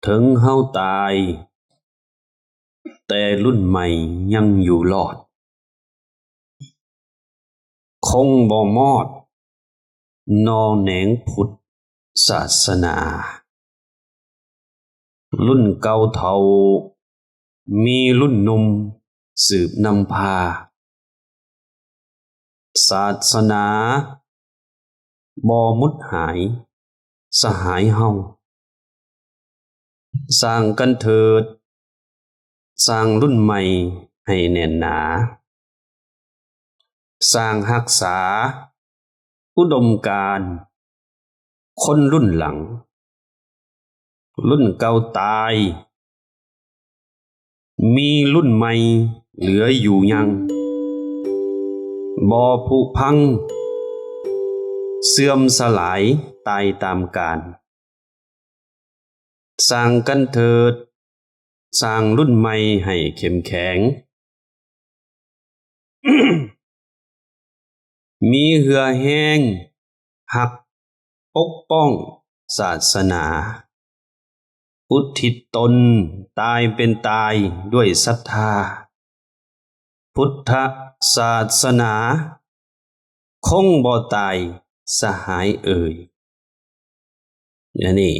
ເຖິງເຮົາຕາຍ ແຕ່ລຸ້ນໃໝ່ຍັງຢູ່ລອດ ຄົງບໍ່ມອດໜໍ່ແໜງພຸດສາສະໜາ. ລຸ້ນເກົ່າເຖົ້າ ມີລຸ້ນໜຸ່ມສືບນຳພາ. ສາສະໜາບໍ່ໝົດຫາຍ ສະຫາຍເຮົາ. ສ້າງກັນເຖີດ ສ້າງລຸ້ນໃໝ່ໃຫ້ແໜ້ນໜາ. ສ້າງຮັກສາອຸດົມການຄົນລຸ້ນຫຼັງ. ລຸ້ນເກົ່າຕາຍ ມີລຸ້ນໃໝ່ເຫຼືອຢູ່ຍັງ. ບໍ່ຜຸພັງເສື່ອມສະຫຼາຍຕາຍຕາມການ. ສ້າງກັນເຖີດ ສ້າງລຸ້ນໃໝ່ໃຫ້ເຂັ້ມແຂງ. ມີເຫື່ອແຮງຮັກປົກປ້ອງສາສະໜາ. ອຸທິດຕົນຕາຍເປັນຕາຍດ້ວຍສັດທາ. ພຸດທະສາສະໜາຄົງບໍ່ຕາຍສະຫາຍເອີຍ. ອັນນີ້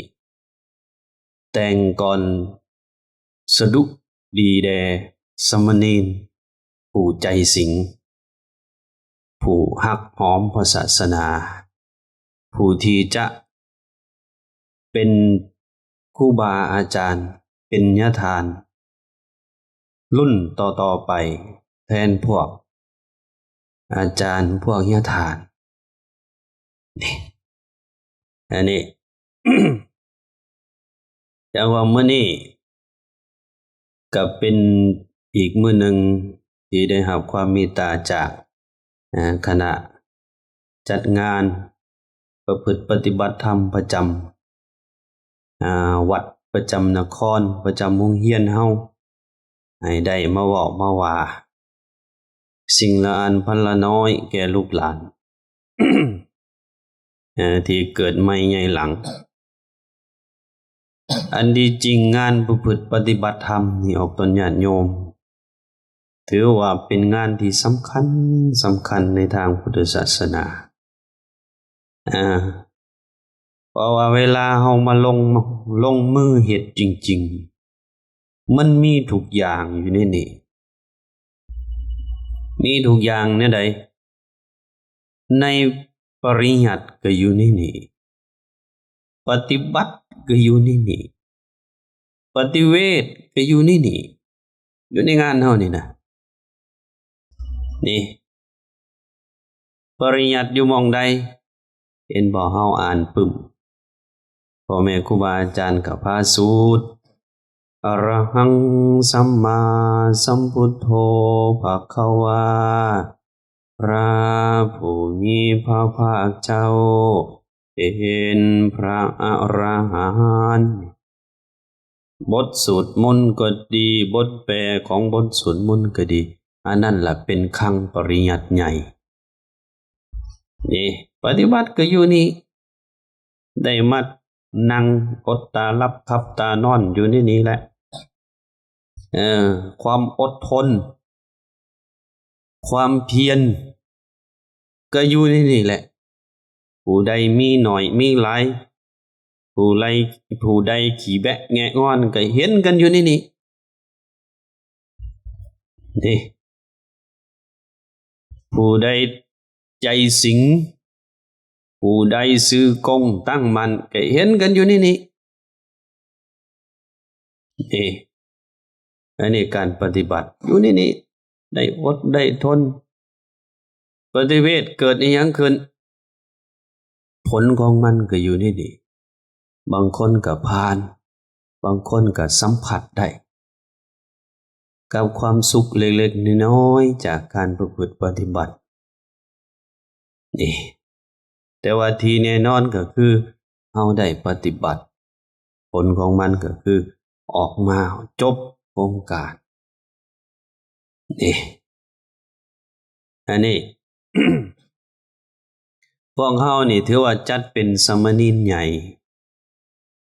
ແຕ່ງກ່ອນສະດຸດີແດ່ສາມະເນນຜູ້ໃຈສິງ ຜູ້ຮັກຫອມພະສາສະໜາ ຜູ້ທີ່ຈະເປັນຄູບາອາຈານ ເປັນຍາທ່ານລຸ້ນຕໍ່ໆໄປ ແທນພວກອາຈານ ພວກຍາທ່ານ. ອັນນີ້ ແຕ່ວ່າມື້ນີ້ກໍເປັນອີກມື້ໜຶ່ງທີ່ໄດ້ຮັບຄວາມເມດຕາຈາກ ອາ ຄະນະຈັດງານປະພຶດປະຕິບັດທຳປະຈຳ ອາ ວັດປະຈຳນະຄອນ ປະຈຳໂຮງຮຽນເຮົາ ໃຫ້ໄດ້ມາເວົ້າມາວ່າສິ່ງລະອັນພັນລະນ້ອຍແກ່ລູກຫຼານ ເອີ ທີ່ເກີດໃໝ່ໃຫຍ່ຫຼັງ. ອັນທີ່ຈິງງານປະພຶດປະຕິບັດທຳນີ້ອອກຕົນຍາດໂຍມ ຖືວ່າເປັນງານທີ່ສຳຄັນ, ສຳຄັນໃນທາງພຸດທະສາສະໜາ. ອາ ເພາະວ່າເວລາເຮົາມາລົງ, ລົງມືເຮັດຈິງໆ ມັນມີທຸກຢ່າງຢູ່ໃນນີ້. ມີທຸກຢ່າງແນວໃດ? ໃນປະລິຍັດກໍຢູ່ໃນນີ້, ປະຕິບັດກໍຢູ່ໃນນີ້, ປະຕິເວດກໍຢູ່ໃນນີ້, ຢູ່ໃນງານເຮົານີ້ນະ. ນີ້ ປະລິຍັດຢູ່ໝ່ອງໃດ? ເຫັນບໍ່? ເຮົາອ່ານປຶ້ມ ພໍ່ແມ່ຄູບາອາຈານກໍພາສູດ ອະລະຫັງ ສຳມາສຳພຸດໂທ ພະຄະວາ ພະຜູ້ມີພະພາກເຈົ້າ ເປັນພະອະລະຫັນ. ບົດສວດມົນກໍດີ, ບົດແປຂອງບົດສວດມົນກໍດີ, ອັນນັ້ນລະເປັນຄັງປະລິຍັດໃຫຍ່. ນີ້ ປະຕິບັດກໍຢູ່ນີ້, ໄດ້ມານັ່ງອົດຕາຫຼັບຂັບຕານອນຢູ່ໃນນີ້ແຫຼະ. ເອີ ຄວາມອົດທົນ, ຄວາມພຽນ ກໍຢູ່ໃນນີ້ແຫຼະ. ຜູ້ໃດມີໜ້ອຍມີຫຼາຍ, ຜູ້ໃດ ຜູ້ໃດຂີ້ແບະແງະງອນ ກໍເຫັນກັນຢູ່ໃນນີ້. ນີ້ ຜູ້ໃດໃຈສິງ, ຜູ້ໃດຊື່ກົງຕັ້ງໝັ້ນ ກໍເຫັນກັນຢູ່ໃນນີ້. ເອ ອັນນີ້ການປະຕິບັດຢູ່ໃນນີ້ ໄດ້ອົດໄດ້ທົນ. ປະຕິເວດເກີດອີ່ຫຍັງຂຶ້ນ? ຜົນຂອງມັນກໍຢູ່ໃນນີ້. ບາງຄົນກໍຜ່ານ, ບາງຄົນກໍສຳຜັດໄດ້ ກັບຄວາມສຸກເລັກໆນ້ອຍໆຈາກການປະພຶດປະຕິບັດນີ້. ແຕ່ວ່າທີ່ແນ່ນອນກໍຄືເຮົາໄດ້ປະຕິບັດ, ຜົນຂອງມັນກໍຄືອອກມາຈົບໂຄງການນີ້. ອັນນີ້ ພວກເຮົານີ້ຖືວ່າຈັດເປັນສາມະເນນໃຫຍ່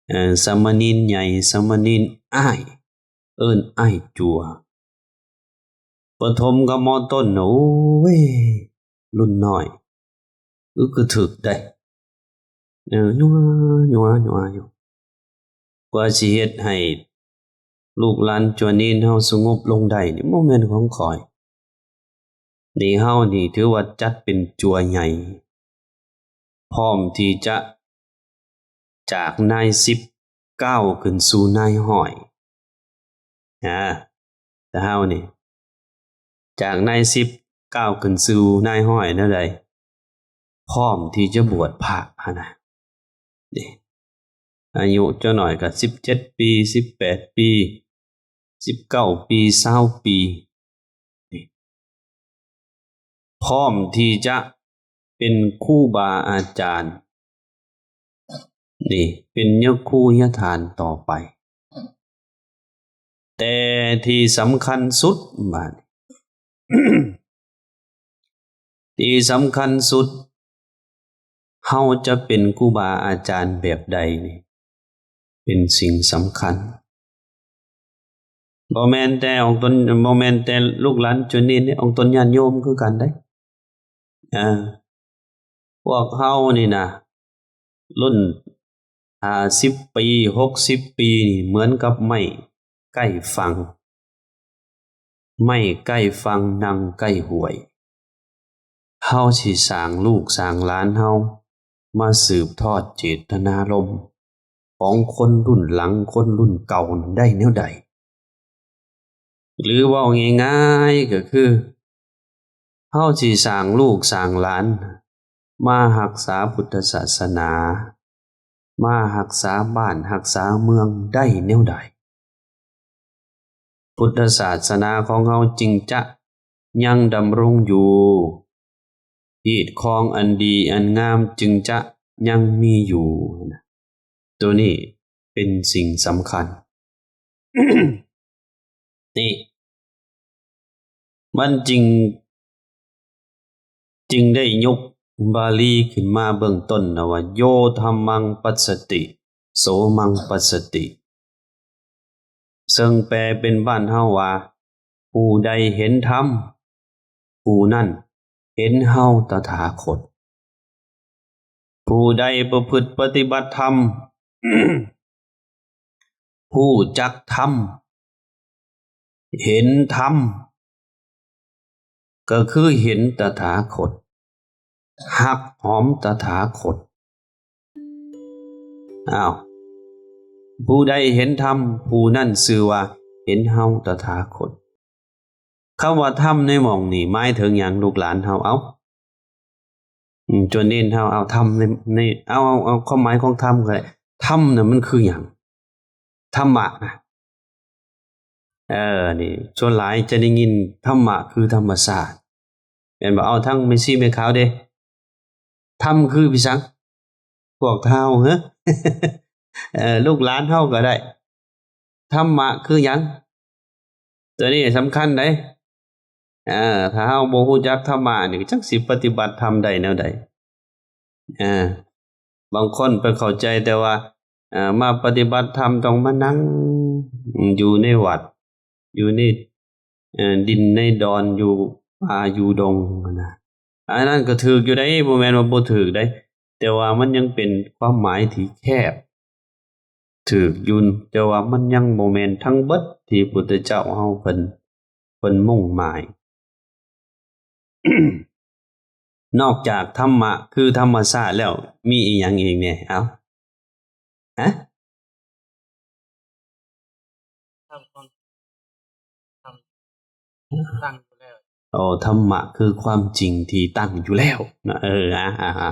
ເອີ ສາມະເນນໃຫຍ່ ສາມະເນນອ້າຍ ເອີ້ນອ້າຍຈົວ. ປະຖົມກັບ ມ.ຕົ້ນ ນະ ໂອ້ຍ ລຸ້ນນ້ອຍ ອຶກກະທຶກໄດ໋ ເອີ ຍົວໆໆຢູ່. ກວ່າຊິເຮັດໃຫ້ລູກຫຼານຈົວເນນເຮົາສະຫງົບລົງໄດ້ນີ້ ບໍ່ແມ່ນຂອງຂ້ອຍ. ນີ້ເຮົານີ້ຖືວ່າຈັດເປັນຈົວໃຫຍ່ ພ້ອມທີ່ຈະ ຈາກນາຍສິບກ້າວຂຶ້ນສູ່ນາຍຮ້ອຍ ອາ ແຕ່ເຮົານີ້ ຈາກນາຍສິບກ້າວຂຶ້ນສູ່ນາຍຮ້ອຍແນວໃດ? ພ້ອມທີ່ຈະບວດພະຫັ້ນນະ. ນີ້ ອາຍຸຈັກໜ້ອຍກໍສິບເຈັດປີ ສິບແປດປີ ສິບເກົ້າປີ ຊາວປີ ນີ້ ພ້ອມທີ່ຈະເປັນຄູບາອາຈານ ນີ້ ເປັນຍະຄູຍະຖານຕໍ່ໄປ. ແຕ່ທີ່ສຳຄັນສຸດ ບາດນີ້ ທີ່ສຳຄັນສຸດ ເຮົາຈະເປັນຄູບາອາຈານແບບໃດນີ້ ເປັນສິ່ງສຳຄັນ. ບໍ່ແມ່ນແຕ່ອອງຕົນ ບໍ່ແມ່ນແຕ່ລູກຫຼານຈຸເນນເດ້ ອອງຕົນຍາດໂຍມຄືກັນເດ້. ເອີ ພວກເຮົານີ້ນະ ລຸ້ນຫ້າສິບປີ ຫົກສິບປີນີ້ ເໝືອນກັບໄມ້ໃກ້ຝັ່ງ ໄມ້ໃກ້ຝັ່ງ ນັ່ງໃກ້ຫ້ວຍ. ເຮົາຊິສ້າງລູກສ້າງຫຼານເຮົາມາສືບທອດເຈດຕະນາລົມຂອງຄົນລຸ້ນຫຼັງ ຄົນລຸ້ນເກົ່ານັ້ນໄດ້ແນວໃດ? ຫຼືເວົ້າງ່າຍໆກໍຄື ເຮົາຊິສ້າງລູກສ້າງຫຼານມາຮັກສາພຸດທະສາສະໜາ ມາຮັກສາບ້ານຮັກສາເມືອງໄດ້ແນວໃດ? ພຸດທະສາສະໜາຂອງເຮົາຈຶ່ງຈະຍັງດຳລົງຢູ່, ຮີດຄອງອັນດີອັນງາມຈຶ່ງຈະຍັງມີຢູ່. ໂຕນີ້ເປັນສິ່ງສຳຄັນ. ນີ້ ມັນຈຶ່ງ ຈຶ່ງໄດ້ຍົກບາລີຂຶ້ນມາເບື້ອງຕົ້ນນະວ່າ ໂຍທຳມັງປັດສະຕິ ໂສມັງປັດສະຕິ ເຊິ່ງແປເປັນບ້ານເຮົາວ່າ ຜູ້ໃດເຫັນທຳ ຜູ້ນັ້ນເຫັນເຮົາຕະຖາຄົດ. ຜູ້ໃດປະພຶດປະຕິບັດທຳ ຮູ້ຈັກທຳ ເຫັນທຳ ກໍຄືເຫັນຕະຖາຄົດ ຮັກຫອມຕະຖາຄົດ. ອ້າວ ຜູ້ໃດເຫັນທຳ ຜູ້ນັ້ນຊື່ວ່າເຫັນເຮົາຕະຖາຄົດ. ຄຳວ່າທຳໃນໝ່ອງນີ້ໝາຍເຖິງຫຍັງ ລູກຫຼານເຮົາ? ເອົ້າ ອືມ ຈວນເນນເຮົາ ເອົາທຳໃນ ໃນ ເອົາ ເອົາ ເອົາຄວາມໝາຍຂອງທຳກໍໄດ້. ທຳນະມັນຄືຫຍັງ? ທຳມະນະ ເອີ ນີ້ ສ່ວນຫຼາຍຈະໄດ້ຍິນທຳມະຄືທຳມະຊາດ ແມ່ນບໍ່? ເອົາ ທາງແມ່ຊີແມ່ຂາວເດ້ ທຳຄືໄປສັງ ພວກເຮົາ ເອີ ເອີ ລູກຫຼານເຮົາກໍໄດ້. ທຳມະຄືຫຍັງ? ຕົວນີ້ສຳຄັນເດ້. ເອີ ຖ້າເຮົາບໍ່ຮູ້ຈັກທຳມະນີ້ ຈັກຊິປະຕິບັດທຳໄດ້ແນວໃດ? ເອີ ບາງຄົນໄປເຂົ້າໃຈແຕ່ວ່າ ເອີ ມາປະຕິບັດທຳຕ້ອງມານັ່ງຢູ່ໃນວັດ ຢູ່ໃນ ເອີ ດິນໃນດອນ ຢູ່ປ່າຢູ່ດົງຫັ້ນນະ. ອັນນັ້ນກໍຖືກຢູ່ເດ້ ບໍ່ແມ່ນວ່າບໍ່ຖືກເດ້ ແຕ່ວ່າມັນຍັງເປັນຄວາມໝາຍທີ່ແຄບ. ຖືກຢູ່ ແຕ່ວ່າມັນຍັງບໍ່ແມ່ນທັງເບິດທີ່ພຸດທະເຈົ້າເຮົາເພິ່ນ ເພິ່ນມຸ່ງໝາຍ. ນອກຈາກທຳມະຄືທຳມະຊາດແລ້ວ ມີອີ່ຫຍັງອີກແດ່? ເອົ້າ ຮະ? ໂອ້ ທຳມະຄືຄວາມຈິງທີ່ຕັ້ງຢູ່ແລ້ວເນາະ. ເອີ ອາ ອາ ອາ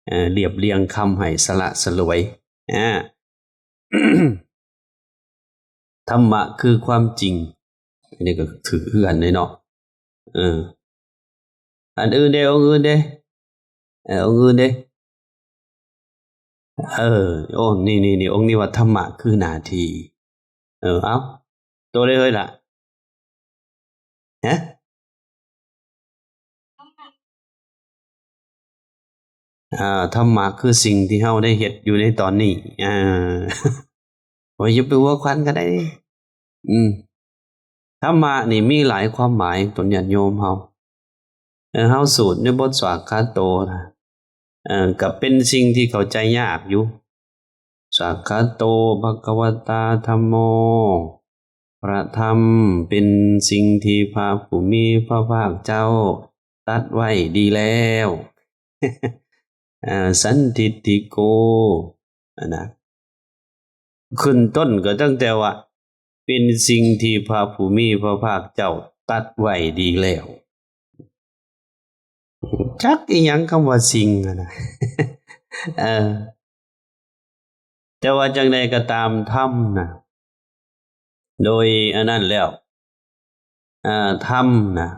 ເອີ ລຽບລຽງຄຳໃຫ້ສະຫຼະສະຫຼວຍ. ອາ ທຳມະຄືຄວາມຈິງ ອັນນີ້ກໍຖືກຄືກັນເດ້ເນາະ. ເອີ ອັນອື່ນເດ້ ອົງອື່ນເດ້ ເອີ ອົງອື່ນເດ້. ເອີ ໂອ້ ນີ້ ນີ້ ນີ້ ອົງນີ້ວ່າທຳມະຄືໜ້າທີ່. ເອີ ເອົ້າ ໂຕໃດເຮີ້ຍລະ? ຮະ? ອ່າ ທຳມະຄືສິ່ງທີ່ເຮົາໄດ້ເຮັດຢູ່ໃນຕອນນີ້. ເອີ ໂອ້ຍ ຢ່າໄປຫົວຂວັນກໍໄດ້. ອືມ ທຳມະນີ້ມີຫຼາຍຄວາມໝາຍ ຕົນຍາດໂຍມເຮົາ. ເອີ ເຮົາສູດໃນບົດສວາກຂາໂຕນະ ເອີ ກໍເປັນສິ່ງທີ່ເຂົ້າໃຈຍາກຢູ່. ສວາກຂາໂຕ ພະຄະວະຕາ ທຳໂມ ພະທຳເປັນສິ່ງທີ່ພະຜູ້ມີພະພາກເຈົ້າຕັດໄວ້ດີແລ້ວ. ເອີ ສັນທິດທິໂກ ອັນນະ ຂຶ້ນຕົ້ນກໍຕັ້ງແຕ່ວ່າ ເປັນສິ່ງທີ່ພະຜູ້ມີພະພາກເຈົ້າຕັດໄວ້ດີແລ້ວ. ຈັກອີຫຍັງຄຳວ່າສິ່ງຫັ້ນນະ. ເອີ ແຕ່ວ່າຈັ່ງໃດກໍຕາມ ທຳນະ ໂດຍອັນນັ້ນແລ້ວ ອາ ທຳນະ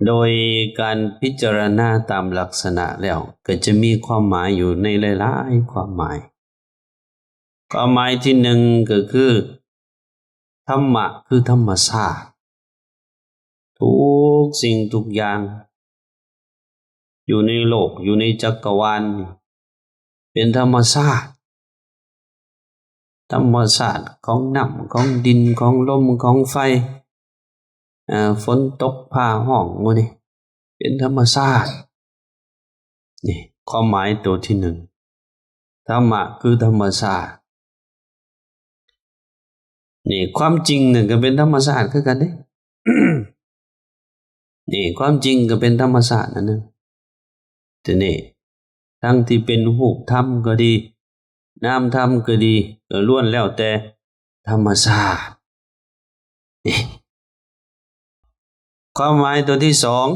ໂດຍການພິຈາລະນາຕາມລັກສະນະແລ້ວ ກໍຈະມີຄວາມໝາຍຢູ່ໃນຫຼາຍໆຄວາມໝາຍ. ຄວາມໝາຍທີໜຶ່ງກໍຄື ທຳມະຄືທຳມະຊາດ. ທຸກສິ່ງທຸກຢ່າງຢູ່ໃນໂລກ ຢູ່ໃນຈັກກະວານນີ້ ເປັນທຳມະຊາດ. ທຳມະຊາດຂອງນ້ຳ ຂອງດິນ ຂອງລົມ ຂອງໄຟ ເອີ ຝົນຕົກ ຟ້າຮ້ອງ ໝູ່ນີ້ເປັນທຳມະຊາດ. ນີ້ຄວາມໝາຍໂຕທີໜຶ່ງ ທຳມະຄືທຳມະຊາດ. ນີ້ຄວາມຈິງນັ້ນກໍເປັນທຳມະຊາດຄືກັນເດ້. ນີ້ຄວາມຈິງກໍເປັນທຳມະຊາດອັນໜຶ່ງ. ທີນີ້ ທັງທີ່ເປັນຮູບທຳກໍດີ ນາມທຳກໍດີ ກໍລ້ວນແລ້ວແຕ່ທຳມະຊາດ. ຄວາມໝາຍຕົວທີສອງ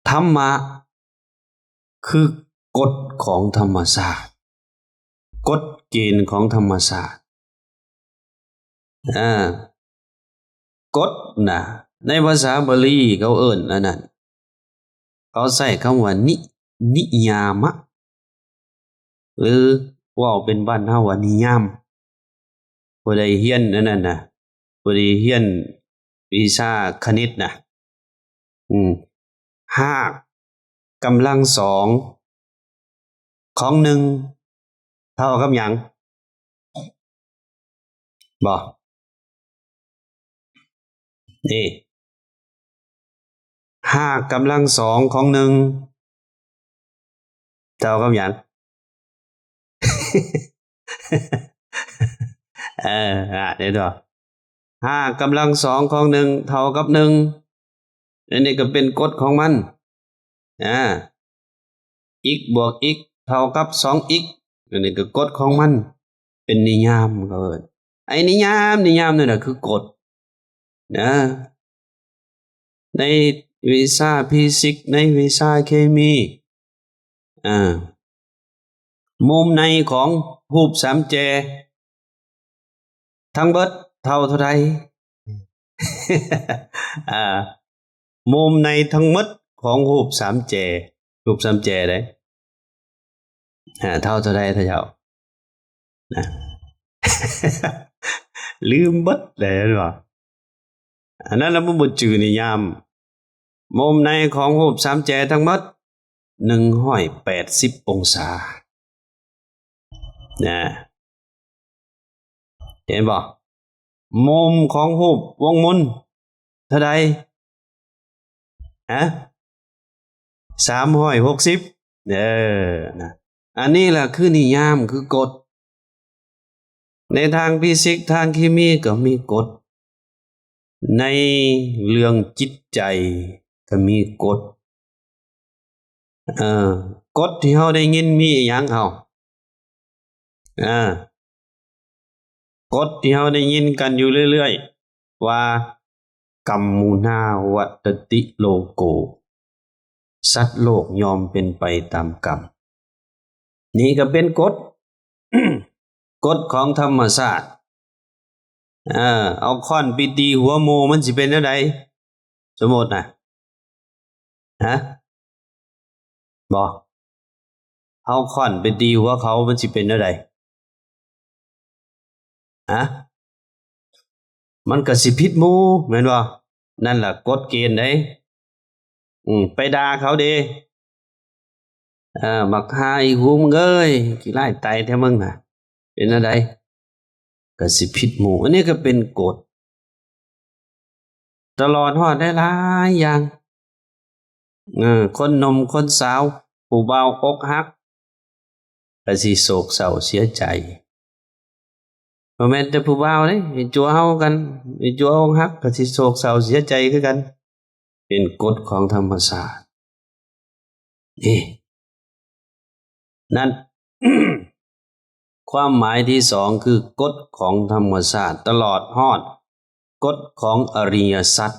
ທຳມະຄືກົດຂອງທຳມະຊາດ, ກົດເກນຂອງທຳມະຊາດ. ອາ ກົດນະ ໃນພາສາບາລີເຂົາເອີ້ນອັນນັ້ນ ເຂົາໃຊ້ຄຳວ່າ ນິ ນິຍາມະ ຫຼື ເວົ້າເປັນບ້ານເຮົາວ່ານິຍາມ. ຜູ້ໃດຮຽນອັນນັ້ນນະ ຜູ້ໃດຮຽນວິຊາຄະນິດນະ ອືມ ຮາກກຳລັງສອງຂອງໜຶ່ງເທົ່າກັບຫຍັງ? ບໍ່ ນີ້ ຮາກກຳລັງສອງຂອງໜຶ່ງເທົ່າກັບຫຍັງ? ເອີ ອາ ເຫັນບໍ່? ຮາກກຳລັງສອງຂອງໜຶ່ງເທົ່າກັບໜຶ່ງ. ອັນນີ້ກໍເປັນກົດຂອງມັນ. ອາ x ບວກ x ເທົ່າກັບສອງ x. ອັນນີ້ກໍກົດຂອງມັນ ເປັນນິຍາມເຂົາເອີ້ນ. ໄອ້ນິຍາມ ນິຍາມນັ້ນນະຄືກົດນະ. ໃນວິຊາຟີຊິກ ໃນວິຊາເຄມີ ອາ ມຸມໃນຂອງຮູບສາມແຈທັງເບິດເທົ່າເທົ່າໃດ? ອາ ມຸມໃນທັງໝົດຂອງຮູບສາມແຈ ຮູບສາມແຈເດ້ ອາ ເທົ່າເທົ່າໃດທ່ານເຈົ້າ? ນະ ລືມເບິດເລີຍ ເຫັນບໍ່? ອັນນັ້ນລະບໍ່ຈື່ນິຍາມ. ມຸມໃນຂອງຮູບສາມແຈທັງໝົດ ໜຶ່ງຮ້ອຍແປດສິບອົງສາ ນະ ເຫັນບໍ່? ມຸມຂອງຮູບວົງມົນເທົ່າໃດ? ຮະ? ສາມຮ້ອຍຫົກສິບ. ເອີ ນະ ອັນນີ້ລະຄືນິຍາມ ຄືກົດ. ໃນທາງຟີຊິກ ທາງເຄມີກໍມີກົດ, ໃນເລື່ອງຈິດໃຈກໍມີກົດ. ເອີ ກົດທີ່ເຮົາໄດ້ຍິນມີອີ່ຫຍັງເຮົາ? ເອີ ກົດທີ່ເຮົາໄດ້ຍິນກັນຢູ່ເລື້ອຍໆວ່າ ກຳມຸນາວັດຕະຕິໂລໂກ ສັດໂລກຍ່ອມເປັນໄປຕາມກຳ. ນີ້ກໍເປັນກົດ ກົດຂອງທຳມະຊາດ. ເອີ ເອົາຄ້ອນໄປຕີຫົວໝູ່ ມັນຊິເປັນແນວໃດ? ສົມມຸດນະ ຮະ? ບໍ່ ເອົາຄ້ອນໄປຕີຫົວເຂົາ ມັນຊິເປັນແນວໃດ? ຮະ? ມັນກໍຊິຜິດໝູ່ ແມ່ນບໍ່? ນັ້ນລະກົດເກນເດ້. ອືມ ໄປດ່າເຂົາເດ້ ເອີ ບັກຫ່າອີກຫູ ມຶງເອີຍ ຂີ້ຮ້າຍຕາຍແທ້ມຶງນະ ເປັນແນວໃດ? ກໍຊິຜິດໝູ່. ອັນນີ້ກໍເປັນກົດ ຕະຫຼອດຮອດຫຼາຍໆຢ່າງ. ເອີ ຄົນໜຸ່ມຄົນສາວ ຜູ້ບ່າວອົກຫັກ ກໍຊິໂສກເສົ້າເສຍໃຈ. ບໍ່ແມ່ນແຕ່ຜູ້ບ່າວເດ້ ໄອ້ຈົວເຮົາກັນ ໄອ້ຈົວອົກຫັກກໍຊິໂສກເສົ້າເສຍໃຈຄືກັນ ເປັນກົດຂອງທຳມະຊາດ. ນີ້ ນັ້ນ ຄວາມໝາຍທີສອງ ຄືກົດຂອງທຳມະຊາດ ຕະຫຼອດຮອດກົດຂອງອະລິຍະສັດ.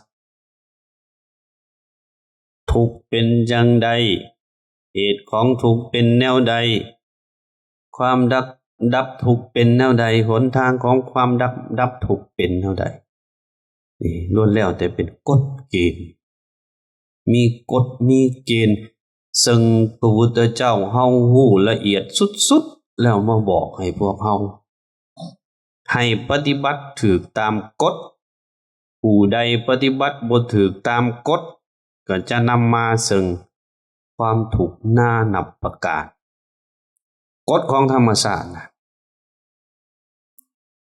ທຸກເປັນຈັ່ງໃດ? ເຫດຂອງທຸກເປັນແນວໃດ? ຄວາມດັບ ດັບທຸກເປັນແນວໃດ? ຫົນທາງຂອງຄວາມດັບ ດັບທຸກເປັນແນວໃດ? ນີ້ລ້ວນແລ້ວແຕ່ເປັນກົດເກນ ມີກົດມີເກນ ເຊິ່ງພະພຸດທະເຈົ້າເຮົາຮູ້ລະອຽດສຸດໆ ແລ້ວມາບອກໃຫ້ພວກເຮົາ ໃຫ້ປະຕິບັດຖືກຕາມກົດ. ຜູ້ໃດປະຕິບັດບໍ່ຖືກຕາມກົດ ກໍຈະນຳມາເຊິ່ງຄວາມທຸກນານັບປະການ. ກົດຂອງທຳມະຊາດນະ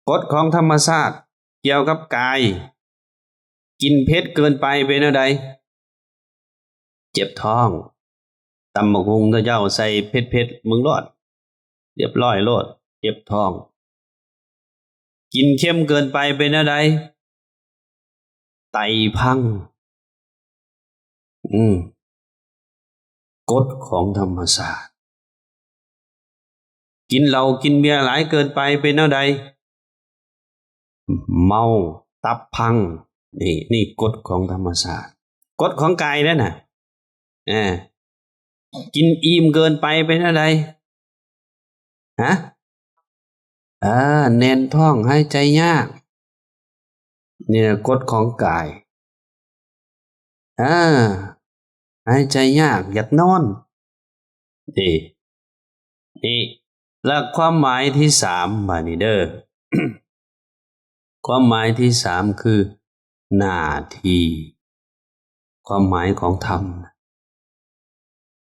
ກົດຂອງທຳມະຊາດກ່ຽວກັບກາຍ ກິນເຜັດເກີນໄປເປັນແນວໃດ? ເຈັບທ້ອງ. ຕຳບັກຫຸ່ງເຂົາເຈົ້າໃສ່ເຜັດໆ ເບິ່ງໂລດ ລຽບຮ້ອຍໂລດ ເຈັບທ້ອງ. ກິນເຄັມເກີນໄປເປັນແນວໃດ? ໄຕພັງ. ອືມ ກົດຂອງທຳມະຊາດ. ກິນເຫຼົ້າກິນເບຍຫຼາຍເກີນໄປເປັນແນວໃດ? ເມົາ ຕັບພັງ. ນີ້ ນີ້ກົດຂອງທຳມະຊາດ ກົດຂອງກາຍເດ້ນະ. ເອີ ກິນອີ່ມເກີນໄປເປັນແນວໃດ? ຮະ? ເອີ ແໜ້ນທ້ອງ ຫາຍໃຈຍາກ. ນີ້ລະກົດຂອງກາຍ. ເອີ ຫາຍໃຈຍາກ ຢາກນອນ. ນີ້ ນີ້ ແລະ ຄວາມໝາຍທີສາມ ບາດນີ້ເດີ ຄວາມໝາຍທີສາມ ຄື ໜ້າທີ່. ຄວາມໝາຍຂອງທຳ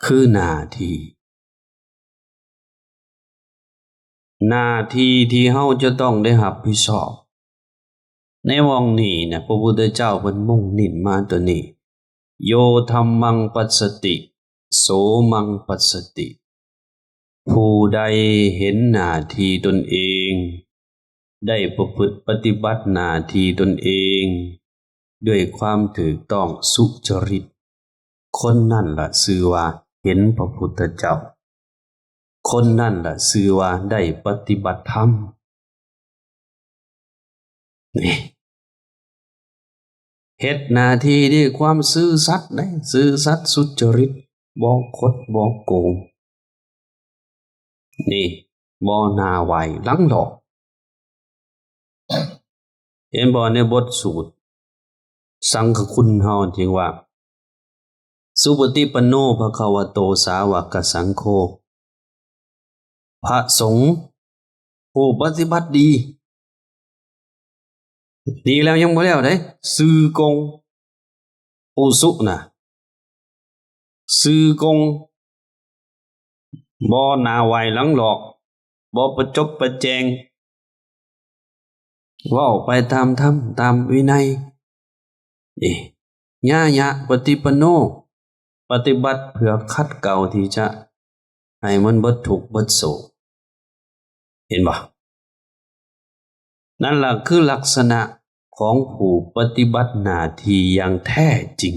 ຄື ໜ້າທີ່. ໜ້າທີ່ທີ່ເຮົາຈະຕ້ອງໄດ້ຮັບຜິດຊອບ. ໃນຫວ່ອງນີ້ນະ ພະພຸດທະເຈົ້າເພິ່ນມຸ່ງເນັ້ນມາຕົວນີ້ ໂຍທຳມັງປັດສະຕິ ໂສມັງປັດສະຕິ. ຜູ້ໃດເຫັນໜ້າທີ່ຕົນເອງ ໄດ້ປະພຶດປະຕິບັດໜ້າທີ່ຕົນເອງ ດ້ວຍຄວາມຖືກຕ້ອງສຸຈະລິດ, ຄົນນັ້ນລະຊື່ວ່າເຫັນພະພຸດທະເຈົ້າ, ຄົນນັ້ນລະຊື່ວ່າໄດ້ປະຕິບັດທຳ. ນີ້ ເຮັດໜ້າທີ່ດ້ວຍຄວາມຊື່ສັດເດ້, ຊື່ສັດສຸຈະລິດ, ບໍ່ຄົດບໍ່ໂກງ. ນີ້ ບໍ່ໜ້າໄຫວ້ຫຼັງຫຼອກ. ເຫັນບໍ່ ໃນບົດສູດສັງຄະຄຸນເຮົາຈຶ່ງວ່າ ສຸປະຕິປັນໂນ ພະຄະວະໂຕ ສາວະກະສັງໂຄ ພະສົງຜູ້ປະຕິບັດດີ. ດີແລ້ວຍັງບໍ່ແລ້ວເດ້, ຊື່ກົງ ອຸຊຸນະ, ຊື່ກົງ ບໍ່ໜ້າໄຫວ້ຫຼັງຫຼອກ, ບໍ່ປະຈົບປະແຈງ, ເວົ້າໄປຕາມທຳ ຕາມວິໄນ. ນີ້ ຍະຍະປະຕິປັນໂນ ປະຕິບັດເພື່ອຂັດເກົາທີ່ຈະໃຫ້ມັນເບິດທຸກເບິດໂສກ. ເຫັນບໍ່? ນັ້ນລະຄືລັກສະນະຂອງຜູ້ປະຕິບັດໜ້າທີ່ຢ່າງແທ້ຈິງ.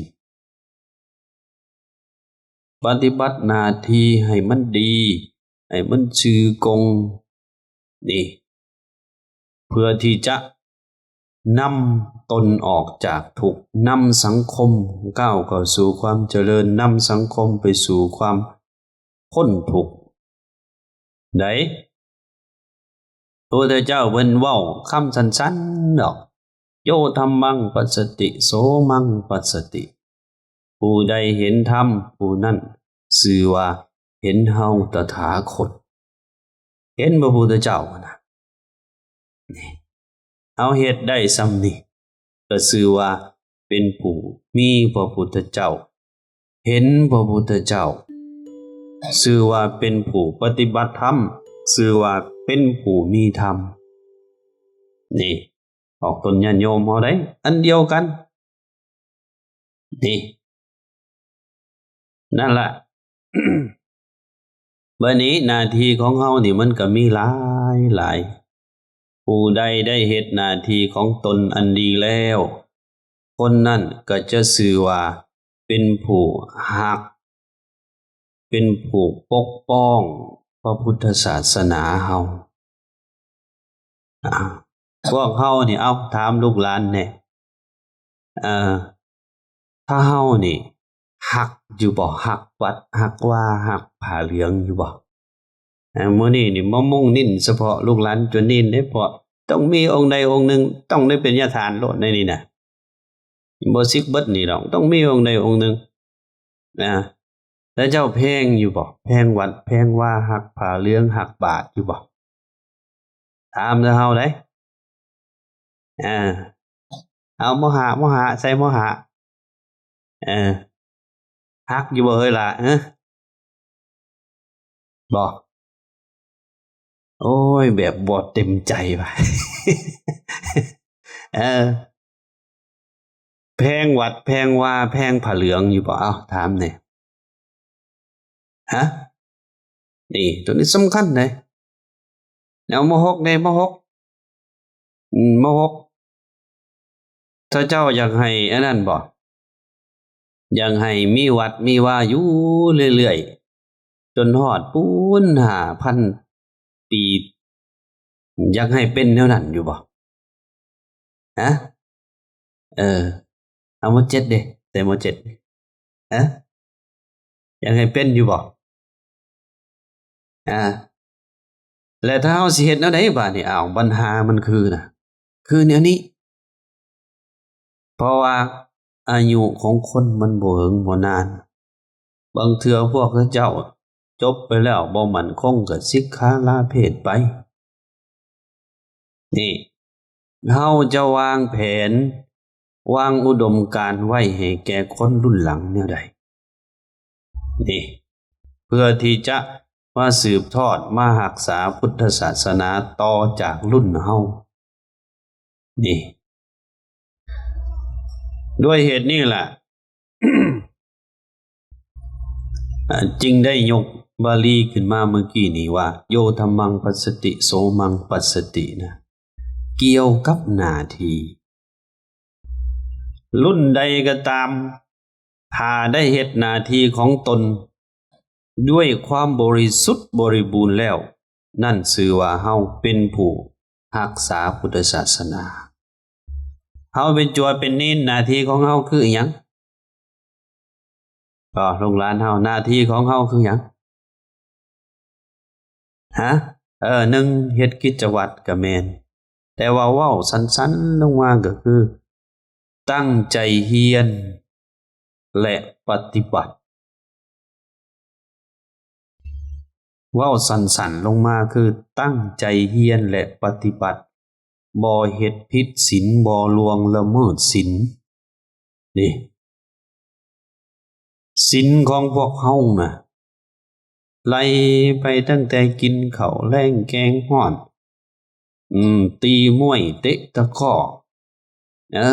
ປະຕິບັດໜ້າທີ່ໃຫ້ມັນດີ, ໃຫ້ມັນຊື່ກົງ, ນີ້ ເພື່ອທີ່ຈະນຳຕົນອອກຈາກທຸກ, ນຳສັງຄົມກ້າວເຂົ້າສູ່ຄວາມຈະເລີນ, ນຳສັງຄົມໄປສູ່ຄວາມພົ້ນທຸກ. ໃດ ພະພຸດທະເຈົ້າເພິ່ນເວົ້າຄຳສັ້ນໆດອກ, ໂຍທຳມັງປັດສະຕິ ໂສມັງປັດສະຕິ. ຜູ້ໃດເຫັນທຳ ຜູ້ນັ້ນຊື່ວ່າເຫັນເຮົາຕະຖາຄົດ, ເຫັນພະພຸດທະເຈົ້ານະ. ນີ້ ເຮົາເຮັດໄດ້ສ່ຳນີ້ ກໍຊື່ວ່າເປັນຜູ້ມີພະພຸດທະເຈົ້າ, ເຫັນພະພຸດທະເຈົ້າ. ຊື່ວ່າເປັນຜູ້ປະຕິບັດທຳ, ຊື່ວ່າເປັນຜູ້ມີທຳ. ນີ້ ອອກຕົນຍາດໂຍມເຮົາໄດ໋ ອັນດຽວກັນ. ນີ້ ນັ້ນລະ ບັດນີ້ໜ້າທີ່ຂອງເຮົານີ້ມັນກໍມີຫຼາຍໆ. ຜູ້ໃດໄດ້ເຮັດໜ້າທີ່ຂອງຕົນອັນດີແລ້ວ, ຄົນນັ້ນກໍຈະຊື່ວ່າເປັນຜູ້ຮັກ, ເປັນຜູ້ປົກປ້ອງພະພຸດທະສາສະໜາເຮົາ. ອາ ພວກເຮົານີ້ ເອົາ ຖາມລູກຫຼານແດ່ ເອີ ຖ້າເຮົານີ້ຮັກຢູ່ບໍ່? ຮັກວັດ ຮັກວາ ຮັກຜ້າເຫຼືອງຢູ່ບໍ່? ເອີ ມື້ນີ້ນີ້ມາມຸ້ງເນັ້ນສະເພາະລູກຫຼານຈຸນີນເດ້ ເພາະຕ້ອງມີອົງໃດອົງໜຶ່ງ ຕ້ອງໄດ້ເປັນຍາທ່ານໂລດໃນນີ້ນະ. ບໍ່ຊິກເບິດນີ້ດອກ ຕ້ອງມີອົງໃດອົງໜຶ່ງນະ. ແລ້ວເຈົ້າແພງຢູ່ບໍ່? ແພງວັດແພງວາ ຮັກຜ້າເຫຼືອງ ຮັກບາດຢູ່ບໍ່? ຖາມແຕ່ເຮົາໄດ໋. ເອີ ເອົາ ມໍຫະ ມໍຫະ ໃສ່ມໍຫະ. ເອີ ຮັກຢູ່ບໍ່ເຮີ້ຍຫຼ້າ? ເອີ ບໍ່? ໂອ້ຍ ແບບບໍ່ເຕັມໃຈວ່າ. ເອີ ແພງວັດແພງວາ ແພງຜ້າເຫຼືອງຢູ່ບໍ່? ເອົ້າ ຖາມແດ່. ຮະ? ນີ້ ໂຕນີ້ສຳຄັນເດ້. ແນວມໍຫົກເດ້ ມໍຫົກ. ອືມ ມໍຫົກ ຖ້າເຈົ້າຢາກໃຫ້ອັນນັ້ນບໍ່? ຢາກໃຫ້ມີວັດມີວາຢູ່ເລື້ອຍໆ ຈົນຮອດປູນຫ້າພັນປີ ຢາກໃຫ້ເປັນແນວນັ້ນຢູ່ບໍ່? ຮະ? ເອີ ເອົາ ມໍເຈັດເດ້ ແຕ່ມໍເຈັດ ຮະ? ຢາກໃຫ້ເປັນຢູ່ບໍ່? ອາ ແລະ ຖ້າເຮົາຊິເຮັດແນວໃດບາດນີ້? ອ້າວ ບັນຫາມັນຄືນະ ຄືແນວນີ້. ເພາະວ່າອາຍຸຂອງຄົນມັນບໍ່ເຫິງບໍ່ນານ. ບາງເທື່ອພວກເຂົາເຈົ້າຈົບໄປແລ້ວບໍ່ໝັ້ນຄົງ ກໍສິກຂາລາເພດໄປ. ນີ້ ເຮົາຈະວາງແຜນ ວາງອຸດົມການໄວ້ໃຫ້ແກ່ຄົນລຸ້ນຫຼັງແນວໃດ? ນີ້ ເພື່ອທີ່ຈະມາສືບທອດ ມາຮັກສາພຸດທະສາສະໜາຕໍ່ຈາກລຸ້ນເຮົາ. ນີ້ ດ້ວຍເຫດນີ້ລະ ອາ ຈຶ່ງໄດ້ຍົກບາລີຂຶ້ນມາເມື່ອກີ້ນີ້ວ່າ ໂຍທຳມັງປັດສະຕິ ໂສມັງປັດສະຕິ ນະ ກ່ຽວກັບໜ້າທີ່. ລຸ້ນໃດກໍຕາມ ຖ້າໄດ້ເຮັດໜ້າທີ່ຂອງຕົນດ້ວຍຄວາມບໍລິສຸດບໍລິບູນແລ້ວ, ນັ້ນຊື່ວ່າເຮົາເປັນຜູ້ຮັກສາພຸດທະສາສະໜາ. ເຮົາເປັນຈົວເປັນເນນ, ໜ້າທີ່ຂອງເຮົາຄືອີ່ຫຍັງ? ກໍລູກຫຼານເຮົາ, ໜ້າທີ່ຂອງເຮົາຄືຫຍັງ? ຮະ? ເອີ ໜຶ່ງ ເຮັດກິດຈະວັດກໍແມ່ນ, ແຕ່ວ່າເວົ້າສັ້ນໆລົງມາກໍຄື ຕັ້ງໃຈຮຽນ ແລະ ປະຕິບັດ. ເວົ້າສັ້ນໆລົງມາຄື ຕັ້ງໃຈຮຽນ ແລະ ປະຕິບັດ, ບໍ່ເຮັດຜິດສິນ, ບໍ່ລ່ວງລະເມີດສິນ. ນີ້ ສິນຂອງພວກເຮົານະ ໄລ່ໄປຕັ້ງແຕ່ກິນເຂົ້າແລງແກງຮ້ອນ, ອືມ, ຕີມວຍ, ເຕະຕະກ້ອ, ເອີ,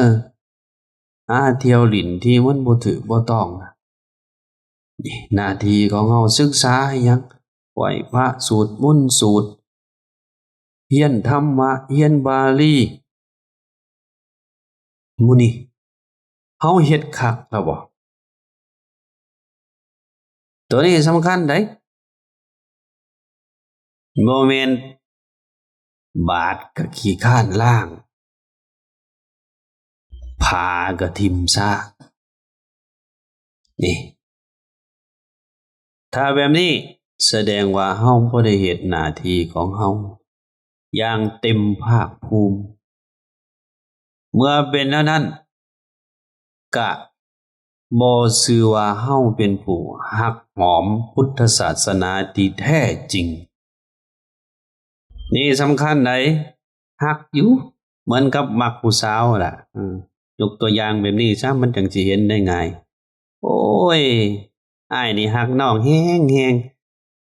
ຫາທ່ຽວຫຼິ້ນທີ່ມັນບໍ່ຖືກບໍ່ຕ້ອງ. ນີ້ ໜ້າທີ່ຂອງເຮົາ, ສຶກສາຫຍັງ? ໄຫວ້ພະ, ສູດມົນ, ສູດ, ຮຽນທຳມະ, ຮຽນບາລີ. ມື້ນີ້ເຮົາເຮັດຄັກແລ້ວບໍ່? ໂຕນີ້ສຳຄັນໃດ໋. ບໍ່ແມ່ນບາດກໍຂີ້ຄ້ານລ້າງ, ຜ້າກໍຖິ້ມຊະ. ນີ້ ຖ້າແບບນີ້ສະແດງວ່າເຮົາບໍ່ໄດ້ເຮັດໜ້າທີ່ຂອງເຮົາຢ່າງເຕັມພາກພູມ. ເມື່ອເປັນແນວນັ້ນ ກະບໍ່ຊື່ວ່າເຮົາເປັນຜູ້ຮັກຫອມພຸດທະສາສະໜາທີ່ແທ້ຈິງ. ນີ້ສຳຄັນໃດ໋, ຮັກຢູ່ ເໝືອນກັບມັກຜູ້ສາວລະ. ເອີ ຍົກຕົວຢ່າງແບບນີ້ຊະ ມັນຈັ່ງຊິເຫັນໄດ້ງ່າຍ. ໂອ້ຍ ອ້າຍນີ້ຮັກນ້ອງແຮງໆ,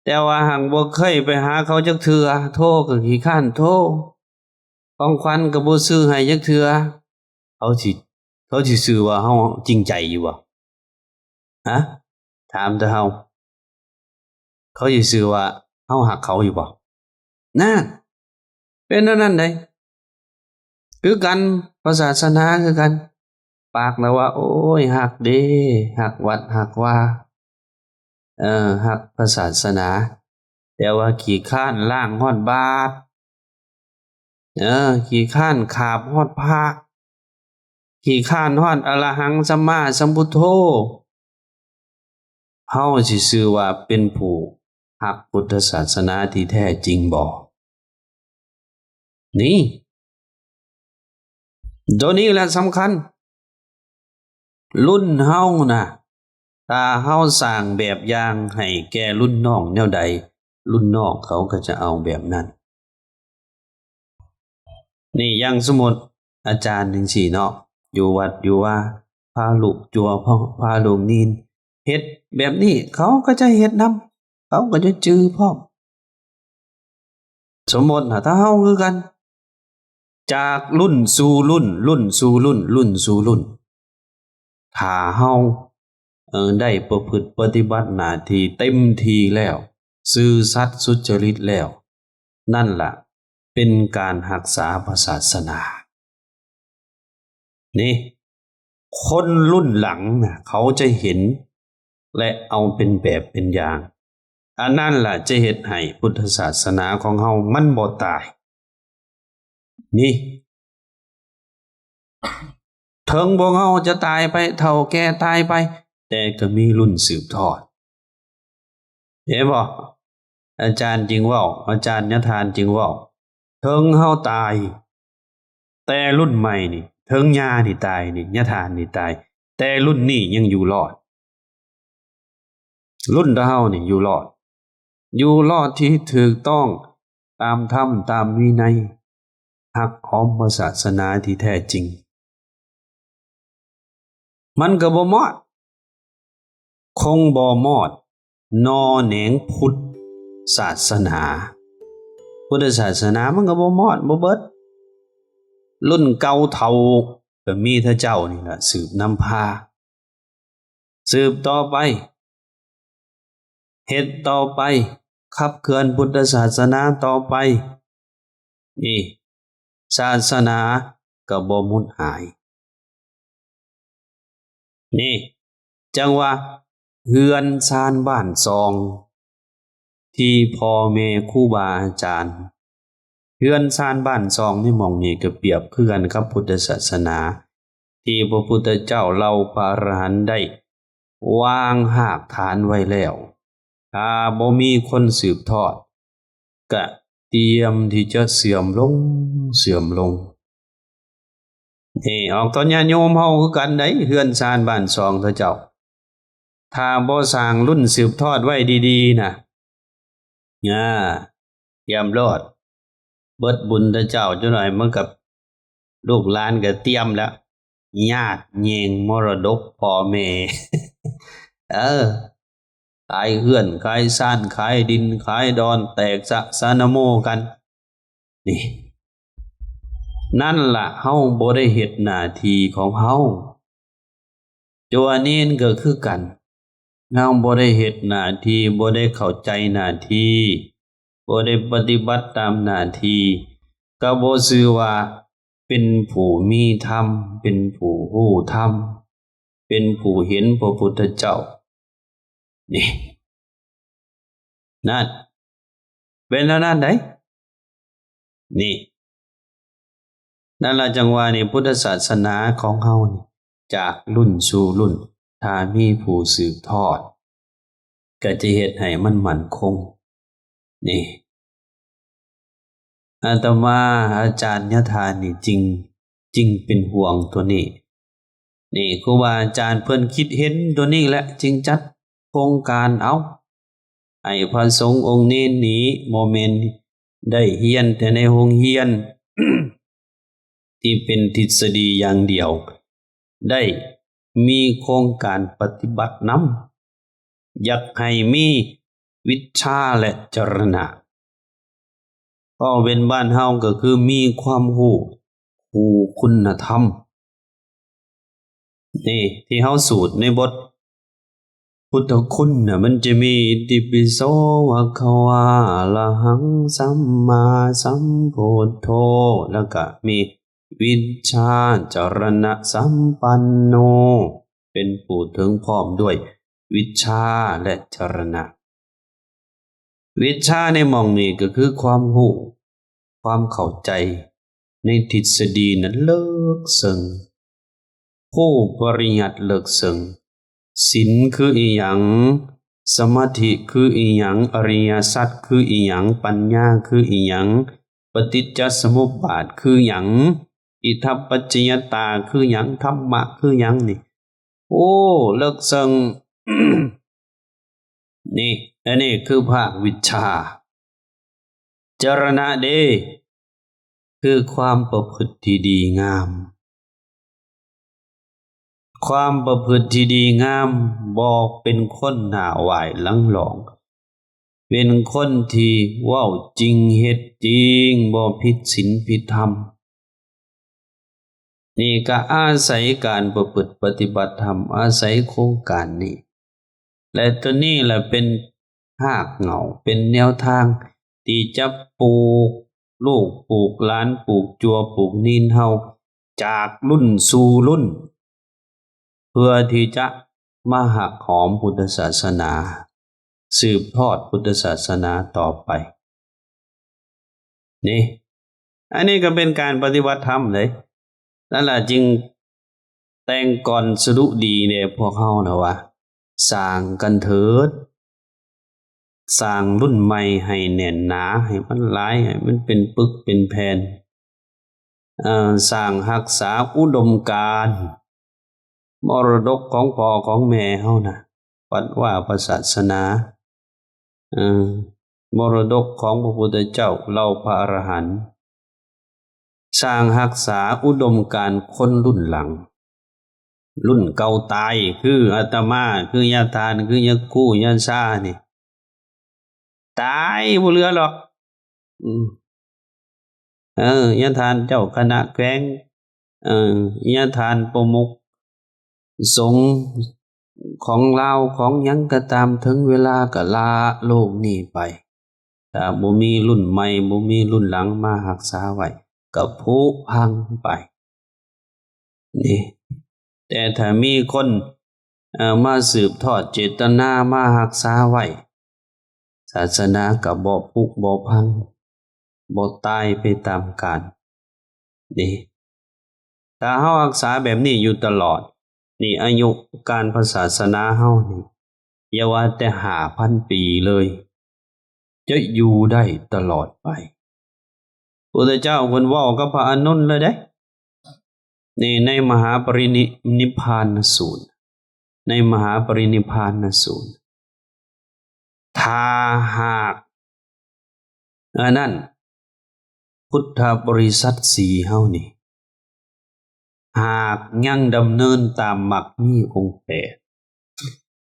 ແຕ່ວ່າຫາກບໍ່ເຄີຍໄປຫາເຂົາຈັກເທື່ອ, ໂທກໍຂີ້ຄ້ານໂທ, ຂອງຂວັນກໍບໍ່ຊື້ໃຫ້ຈັກເທື່ອ. ເຂົາຊິ, ເຂົາຊິຊື່ວ່າເຮົາຈິງໃຈຢູ່ບໍ່? ຮະ? ຖາມແຕ່ເຮົາ. ເຂົາຊິຊື່ວ່າເຮົາຮັກເຂົາຢູ່ບໍ່? ນັ້ນ, ເປັນແນວນັ້ນໃດ໋. ຄືກັນ, ພະສາສະໜາຄືກັນ. ປາກລະວ່າ ໂອ້ຍ, ຮັກເດ້, ຮັກວັດຮັກວາ, ເອີ, ຮັກພະສາສະໜາ, ແຕ່ວ່າຂີ້ຄ້ານລ້າງຮອດບາດ, ເອີ, ຂີ້ຄ້ານຂາບຮອດພະ, ຂີ້ຄ້ານຮອດອະລະຫັງສຳມາສຳພຸດໂທ. ເຮົາຊິຊື່ວ່າເປັນຜູ້ຮັກພຸດທະສາສະໜາທີ່ແທ້ຈິງບໍ່? ນີ້ ໂຕນີ້ແຫຼະສຳຄັນ. ລຸ້ນເຮົານະ, ຖ້າເຮົາສ້າງແບບຢ່າງໃຫ້ແກ່ລຸ້ນນ້ອງແນວໃດ, ລຸ້ນນ້ອງເຂົາກໍຈະເອົາແບບນັ້ນ. ນີ້ ຢ່າງສົມມຸດອາຈານຈັ່ງຊີ້ເນາະ, ຢູ່ວັດຢູ່ວາ ພາລູກຈົວ ພາ ພາລູກນີນເຮັດແບບນີ້, ເຂົາກໍຈະເຮັດນຳ, ເຂົາກໍຈະຈື່ພ້ອມ. ສົມມຸດນະ, ຖ້າເຮົາຄືກັນ, ຈາກລຸ້ນສູ່ລຸ້ນ, ລຸ້ນສູ່ລຸ້ນ, ລຸ້ນສູ່ລຸ້ນ, ຖ້າເຮົາ ເອີ ໄດ້ປະພຶດປະຕິບັດໜ້າທີ່ເຕັມທີ່ແລ້ວ, ຊື່ສັດສຸດຈະລິດແລ້ວ, ນັ້ນລະເປັນການຮັກສາພະສາສະໜາ. ນີ້ ຄົນລຸ້ນຫຼັງນະ ເຂົາຈະເຫັນ ແລະ ເອົາເປັນແບບເປັນຢ່າງ. ອັນນັ້ນລະຈະເຮັດໃຫ້ພຸດທະສາສະໜາຂອງເຮົາມັນບໍ່ຕາຍ. ນີ້ ເຖິງພວກເຮົາຈະຕາຍໄປ, ເຖົ້າແກ່ຕາຍໄປ, ແຕ່ກໍມີລຸ້ນສືບທອດ. ເຫັນບໍ່? ອາຈານຈຶ່ງເວົ້າ, ອາຈານຍະທານຈຶ່ງເວົ້າ, ເຖິງເຮົາຕາຍ, ແຕ່ລຸ້ນໃໝ່ນີ້, ເຖິງຍ່ານີ້ຕາຍນີ້, ຍະທານນີ້ຕາຍ, ແຕ່ລຸ້ນນີ້ຍັງຢູ່ລອດ. ລຸ້ນຕາເຮົານີ້ຢູ່ລອດ, ຢູ່ລອດທີ່ຖືກຕ້ອງຕາມທຳ, ຕາມວິໄນ, ຮັກຫອມພະສາສະໜາທີ່ແທ້ຈິງ. ມັນກໍບໍ່ມອດ, ຄົງບໍ່ມອດໜໍ່ແໜງພຸດສາສະໜາ. ພຸດທະສາສະໜາມັນກໍບໍ່ມອດ, ບໍ່ເບິດ. ລຸ້ນເກົ່າເຖົ້າກໍມີແຕ່ເຈົ້ານີ້ລະສືບນຳພາ. ສືບຕໍ່ໄປ, ເຮັດຕໍ່ໄປ, ຂັບເຄື່ອນພຸດທະສາສະໜາຕໍ່ໄປ. ນີ້ ສາສະໜາກໍບໍ່ໝົດຫາຍ. ນີ້ ຈັ່ງວ່າເຮືອນຊານບ້ານຊ່ອງ ທີ່ພໍ່ແມ່ຄູບາອາຈານ, ເຮືອນຊານບ້ານຊ່ອງໃນໝ່ອງນີ້ກໍປຽບຄືກັນກັບພຸດທະສາສະໜາ ທີ່ພະພຸດທະເຈົ້າເຫຼົ່າພະອະລະຫັນໄດ້ວາງຮາກຖານໄວ້ແລ້ວ. ຖ້າບໍ່ມີຄົນສືບທອດ ກະຕຽມທີ່ຈະເສື່ອມລົງ, ເສື່ອມລົງ. ນີ້ ອອກຕອນຍາດໂຍມເຮົາຄືກັນໃດ໋, ເຮືອນຊານບ້ານຊ່ອງເຂົາເຈົ້າ ຖ້າບໍ່ສ້າງລຸ້ນສືບທອດໄວ້ດີໆນະ, ອາ, ຕຽມໂລດ, ເບິດບຸນແຕ່ເຈົ້າ, ຈັກໜ້ອຍມັນກໍ ລູກຫຼານກໍຕຽມແລ້ວ, ຍາດແຍ່ງມໍລະດົກພໍ່ແມ່. ເອີ, ຂາຍເຮືອນ, ຂາຍຊານ, ຂາຍດິນ, ຂາຍດອນ, ແຕກສະສານະໂມກັນ. ນີ້ ນັ້ນລະ ເຮົາບໍ່ໄດ້ເຮັດໜ້າທີ່ຂອງເຮົາ. ຕົວເນນກໍຄືກັນ, ເຮົາບໍ່ໄດ້ເຮັດໜ້າທີ່, ບໍ່ໄດ້ເຂົ້າໃຈໜ້າທີ່, ບໍ່ໄດ້ປະຕິບັດຕາມໜ້າທີ່, ກໍບໍ່ຊື່ວ່າເປັນຜູ້ມີທຳ, ເປັນຜູ້ຮູ້ທຳ, ເປັນຜູ້ເຫັນພະພຸດທະເຈົ້າ. ນີ້ ນັ້ນ ເປັນແນວນັ້ນໃດ໋ ນີ້. ນັ້ນລະ ຈັ່ງວ່ານີ້ ພຸດທະສາສະໜາຂອງເຮົານີ້ ຈາກລຸ້ນສູ່ລຸ້ນ ຖ້າມີຜູ້ສືບທອດ ກໍຈະເຮັດໃຫ້ມັນໝັ້ນຄົງ. ນີ້ ອາດຕະມາ ອາຈານຍະທານນີ້ ຈຶ່ງ ຈຶ່ງເປັນຫ່ວງຕົວນີ້. ນີ້ ຄູບາອາຈານເພິ່ນຄິດເຫັນຕົວນີ້ແຫຼະ ຈຶ່ງຈັດໂຄງການເອົາ ໃຫ້ພະສົງອົງເນນນີ້ ບໍ່ແມ່ນໄດ້ຮຽນແຕ່ໃນໂຮງຮຽນ ທີ່ເປັນທິດສະດີຢ່າງດຽວ, ໄດ້ມີໂຄງການປະຕິບັດນຳ. ຢາກໃຫ້ມີ ວິດຊາ ແລະ ຈະລະນະ. ເວົ້າເປັນບ້ານເຮົາກໍຄືມີຄວາມຮູ້ຄູ່ຄຸນນະທຳ. ນີ້ທີ່ເຮົາສູດໃນບົດພຸດທະຄຸນນະ ມັນຈະມີ ອິຕິປິໂສ ພະຄະວາ ອະລະຫັງ ສຳມາສຳພຸດໂທ ແລ້ວກະມີ ວິດຊາຈະລະນະສຳປັນໂນ ເປັນຜູ້ເຖິງພ້ອມດ້ວຍວິດຊາ ແລະ ຈະລະນະ. ວິດຊາໃນໝ່ອງນີ້ກໍຄືຄວາມຮູ້, ຄວາມເຂົ້າໃຈໃນທິດສະດີນັ້ນເລິກເຊິ່ງ. ຮູ້ປະລິຍັດເລິກເຊິ່ງ, ສິນຄືອີ່ຫຍັງ, ສະມາທິຄືອີ່ຫຍັງ, ອະລິຍະສັດຄືອີ່ຫຍັງ, ປັນຍາຄືອີ່ຫຍັງ, ປະຕິດຈະສະມຸບບາດຄືຫຍັງ, ອິທັບປັດຈະຍະຕາຄືຫຍັງ, ທຳມະຄືຫຍັງນີ້ ໂອ້ ເລິກເຊິ່ງ. ນີ້ ອັນນີ້ຄືພາກວິດຊາ. ຈະລະນະເດ ຄືຄວາມປະພຶດທີ່ດີງາມ. ຄວາມປະພຶດທີ່ດີງາມ ບໍ່ເປັນຄົນໜ້າຫວາຍຫຼັງຫຼອງ, ເປັນຄົນທີ່ເວົ້າຈິງເຮັດຈິງ, ບໍ່ຜິດສິນຜິດທຳ. ນີ້ກໍອາໄສການປະພຶດປະຕິບັດທຳ, ອາໄສໂຄງການນີ້ ແລະ ຕົວນີ້ລະເປັນຮາກເຫງົ້າ, ເປັນແນວທາງທີ່ຈະປູກລູກ, ປູກຫຼານ, ປູກຈົວ, ປູກນີນເຮົາ ຈາກລຸ້ນສູ່ລຸ້ນ ເພື່ອທີ່ຈະມາຮັກຫອມພຸດທະສາສະໜາ, ສືບທອດພຸດທະສາສະໜາຕໍ່ໄປ. ນີ້ ອັນນີ້ກໍເປັນການປະຕິບັດທຳເດ້. ນັ້ນລະຈຶ່ງແຕ່ງກອນສະດຸດີແດ່ພວກເຮົານະວ່າ ສ້າງກັນເຖີດ, ສ້າງລຸ້ນໃໝ່ໃຫ້ແໜ້ນໜາ, ໃຫ້ມັນຫຼາຍ, ໃຫ້ມັນເປັນປຶກເປັນແຜ່ນ. ເອີ ສ້າງຮັກສາອຸດົມການ ມໍລະດົກຂອງພໍ່ຂອງແມ່ເຮົານະ, ວັດວາພະສາສະໜາ, ເອີ ມໍລະດົກຂອງພະພຸດທະເຈົ້າ, ເຫຼົ່າພະອະລະຫັນ, ສ້າງຮັກສາອຸດົມການຄົນລຸ້ນຫຼັງ. ລຸ້ນເກົ່າຕາຍ ຄືອາດຕະມາ, ຄືຍາທ່ານ, ຄືຍາຄູ, ຍາຊານີ້ ຕາຍບໍ່ເຫຼືອດອກ. ອືມ ເອີ ຍາທ່ານເຈົ້າຄະນະແຂວງ, ເອີ ຍາທ່ານປະມຸກສົງຂອງລາວ ຂອງຫຍັງກໍຕາມ, ເຖິງເວລາກໍລາໂລກນີ້ໄປ. ຖ້າບໍ່ມີລຸ້ນໃໝ່, ບໍ່ມີລຸ້ນຫຼັງມາຮັກສາໄວ້, ກໍຜຸພັງໄປ. ນີ້ ແຕ່ຖ້າມີຄົນ ເອີ ມາສືບທອດເຈດຕະນາມາຮັກສາໄວ້, ສາສະໜາກໍບໍ່ຜຸບໍ່ພັງ, ບໍ່ຕາຍໄປຕາມການ. ນີ້ ຖ້າເຮົາຮັກສາແບບນີ້ຢູ່ຕະຫຼອດ, ນີ້ ອາຍຸການພະສາສະໜາເຮົານີ້ ຢ່າວ່າແຕ່ຫ້າພັນປີເລີຍ, ຈະຢູ່ໄດ້ຕະຫຼອດໄປ. ພຸດທະເຈົ້າເພິ່ນເວົ້າກັບພະອານົນເລີຍເດ້ ນີ້ ໃນມະຫາປະລິນິ ນິບພານະສູດ, ໃນມະຫາປະລິນິບພານະສູດ, ຖ້າຫາກ ອັນນັ້ນ ພຸດທະບໍລິສັດສີ່ເຮົານີ້ ຫາກຍັງດຳເນີນຕາມມັກມີອົງແປດ,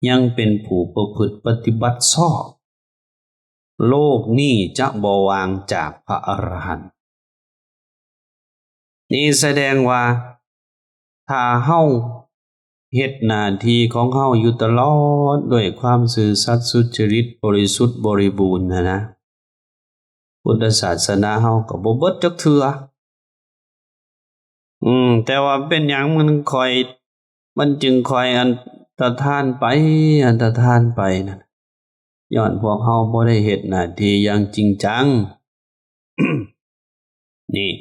ຍັງເປັນຜູ້ປະພຶດປະຕິບັດຊອບ, ໂລກນີ້ຈະບໍ່ວ່າງຈາກພະອະລະຫັນ. ນີ້ສະແດງວ່າ ຖ້າເຮົາເຮັດໜ້າທີ່ຂອງເຮົາຢູ່ຕະຫຼອດດ້ວຍຄວາມຊື່ສັດສຸດຈະລິດ ບໍລິສຸດບໍລິບູນຫັ້ນນະ, ພຸດທະສາສະໜາເຮົາກໍບໍ່ເບິດຈັກເທື່ອ. ອືມ ແຕ່ວ່າເປັນຫຍັງມັນຄ່ອຍ ມັນຈຶ່ງຄ່ອຍອັນຕະທານໄປ ອັນຕະທານໄປນັ້ນ? ຍ້ອນພວກເຮົາບໍ່ໄດ້ເຮັດໜ້າທີ່ຢ່າງຈິງຈັງ. ນີ້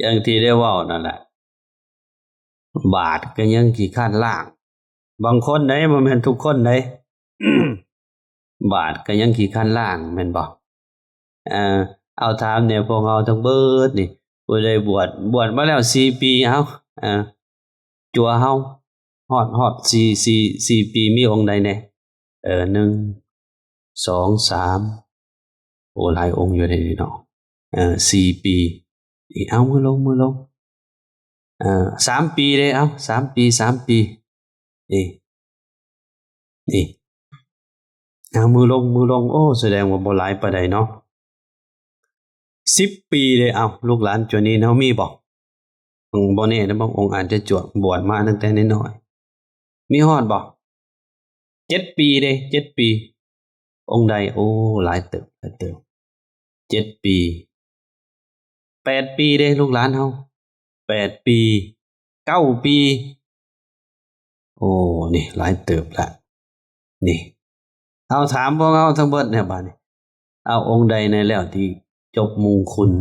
ຢ່າງທີ່ໄດ້ເວົ້ານັ້ນແຫຼະ, ບາດກໍຍັງຂີ້ຄ້ານລ້າງ. ບາງຄົນເດ້, ບໍ່ແມ່ນທຸກຄົນເດ້. ບາດກໍຍັງຂີ້ຄ້ານລ້າງແມ່ນບໍ່? ເອີ ເອົາຖາມແດ່ ພວກເຮົາທັງເບິດນີ້ ຜູ້ໃດບວດ, ບວດມາແລ້ວສີ່ປີ, ເອົາ ເອີ ຈົວເຮົາ ຮອດ ຮອດສີ່ ສີ່ ສີ່ປີ ມີອົງໃດແດ່? ເອີ ໜຶ່ງ ສອງ ສາມ ໂອ້ ຫຼາຍອົງຢູ່ເດ້ນີ້ເນາະ. ເອີ ສີ່ປີ ເອີ ເອົາ ມືລົງ ມືລົງ. ເອີ ສາມປີເດ້, ເອົາ ສາມປີ ສາມປີ. ນີ້ ນີ້ ເອົາ ມືລົງ ມືລົງ. ໂອ້ ສະແດງວ່າບໍ່ຫຼາຍປານໃດເນາະ. ສິບປີເດ້. ເອົາ ລູກຫຼານຈວນນີ້ເຮົາມີບໍ່? ອືມ ບໍ່ແນ່ນະ ບາງອົງອາດຈະຈວກບວດມາຕັ້ງແຕ່ນ້ອຍໆ. ມີຮອດບໍ່? ເຈັດປີເດ້ ເຈັດປີ. ອົງໃດ? ໂອ້ ຫຼາຍເຕີບ ຫຼາຍເຕີບ. ເຈັດປີ. ແປດປີເດ້ ລູກຫຼານເຮົາ ແປດປີ ເກົ້າປີ. ໂອ້ ນີ້ຫຼາຍເຕີບລະ ນີ້. ເອົາ ຖາມພວກເຮົາທັງເບິດແດ່ບາດນີ້ ເອົາ ອົງໃດແດ່ແລ້ວທີ່ຈົບມຸງຄຸນ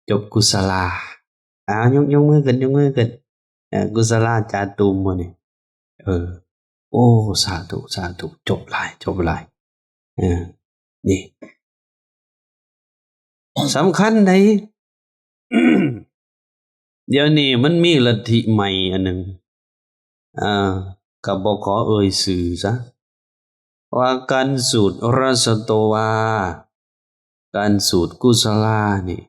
ຈົບກຸສະລາ? ເອົາ ຍົກ ຍົກມືຂຶ້ນ ຍົກມືຂຶ້ນ. ເອີ ກຸສະລາຈາຕຸມມື້ນີ້. ເອີ ໂອ້ ສາທຸ ສາທຸ ຈົບຫຼາຍ ຈົບຫຼາຍ. ເອີ ນີ້ສຳຄັນໃດ໋. ດຽວນີ້ມັນມີລັດທິໃໝ່ອັນໜຶ່ງ ເອີ ກໍບໍ່ຂໍເອີ່ຍຊື່ຊະ ວ່າການສູດຣາຊະໂຕວາ ການສູດກຸສະລານີ້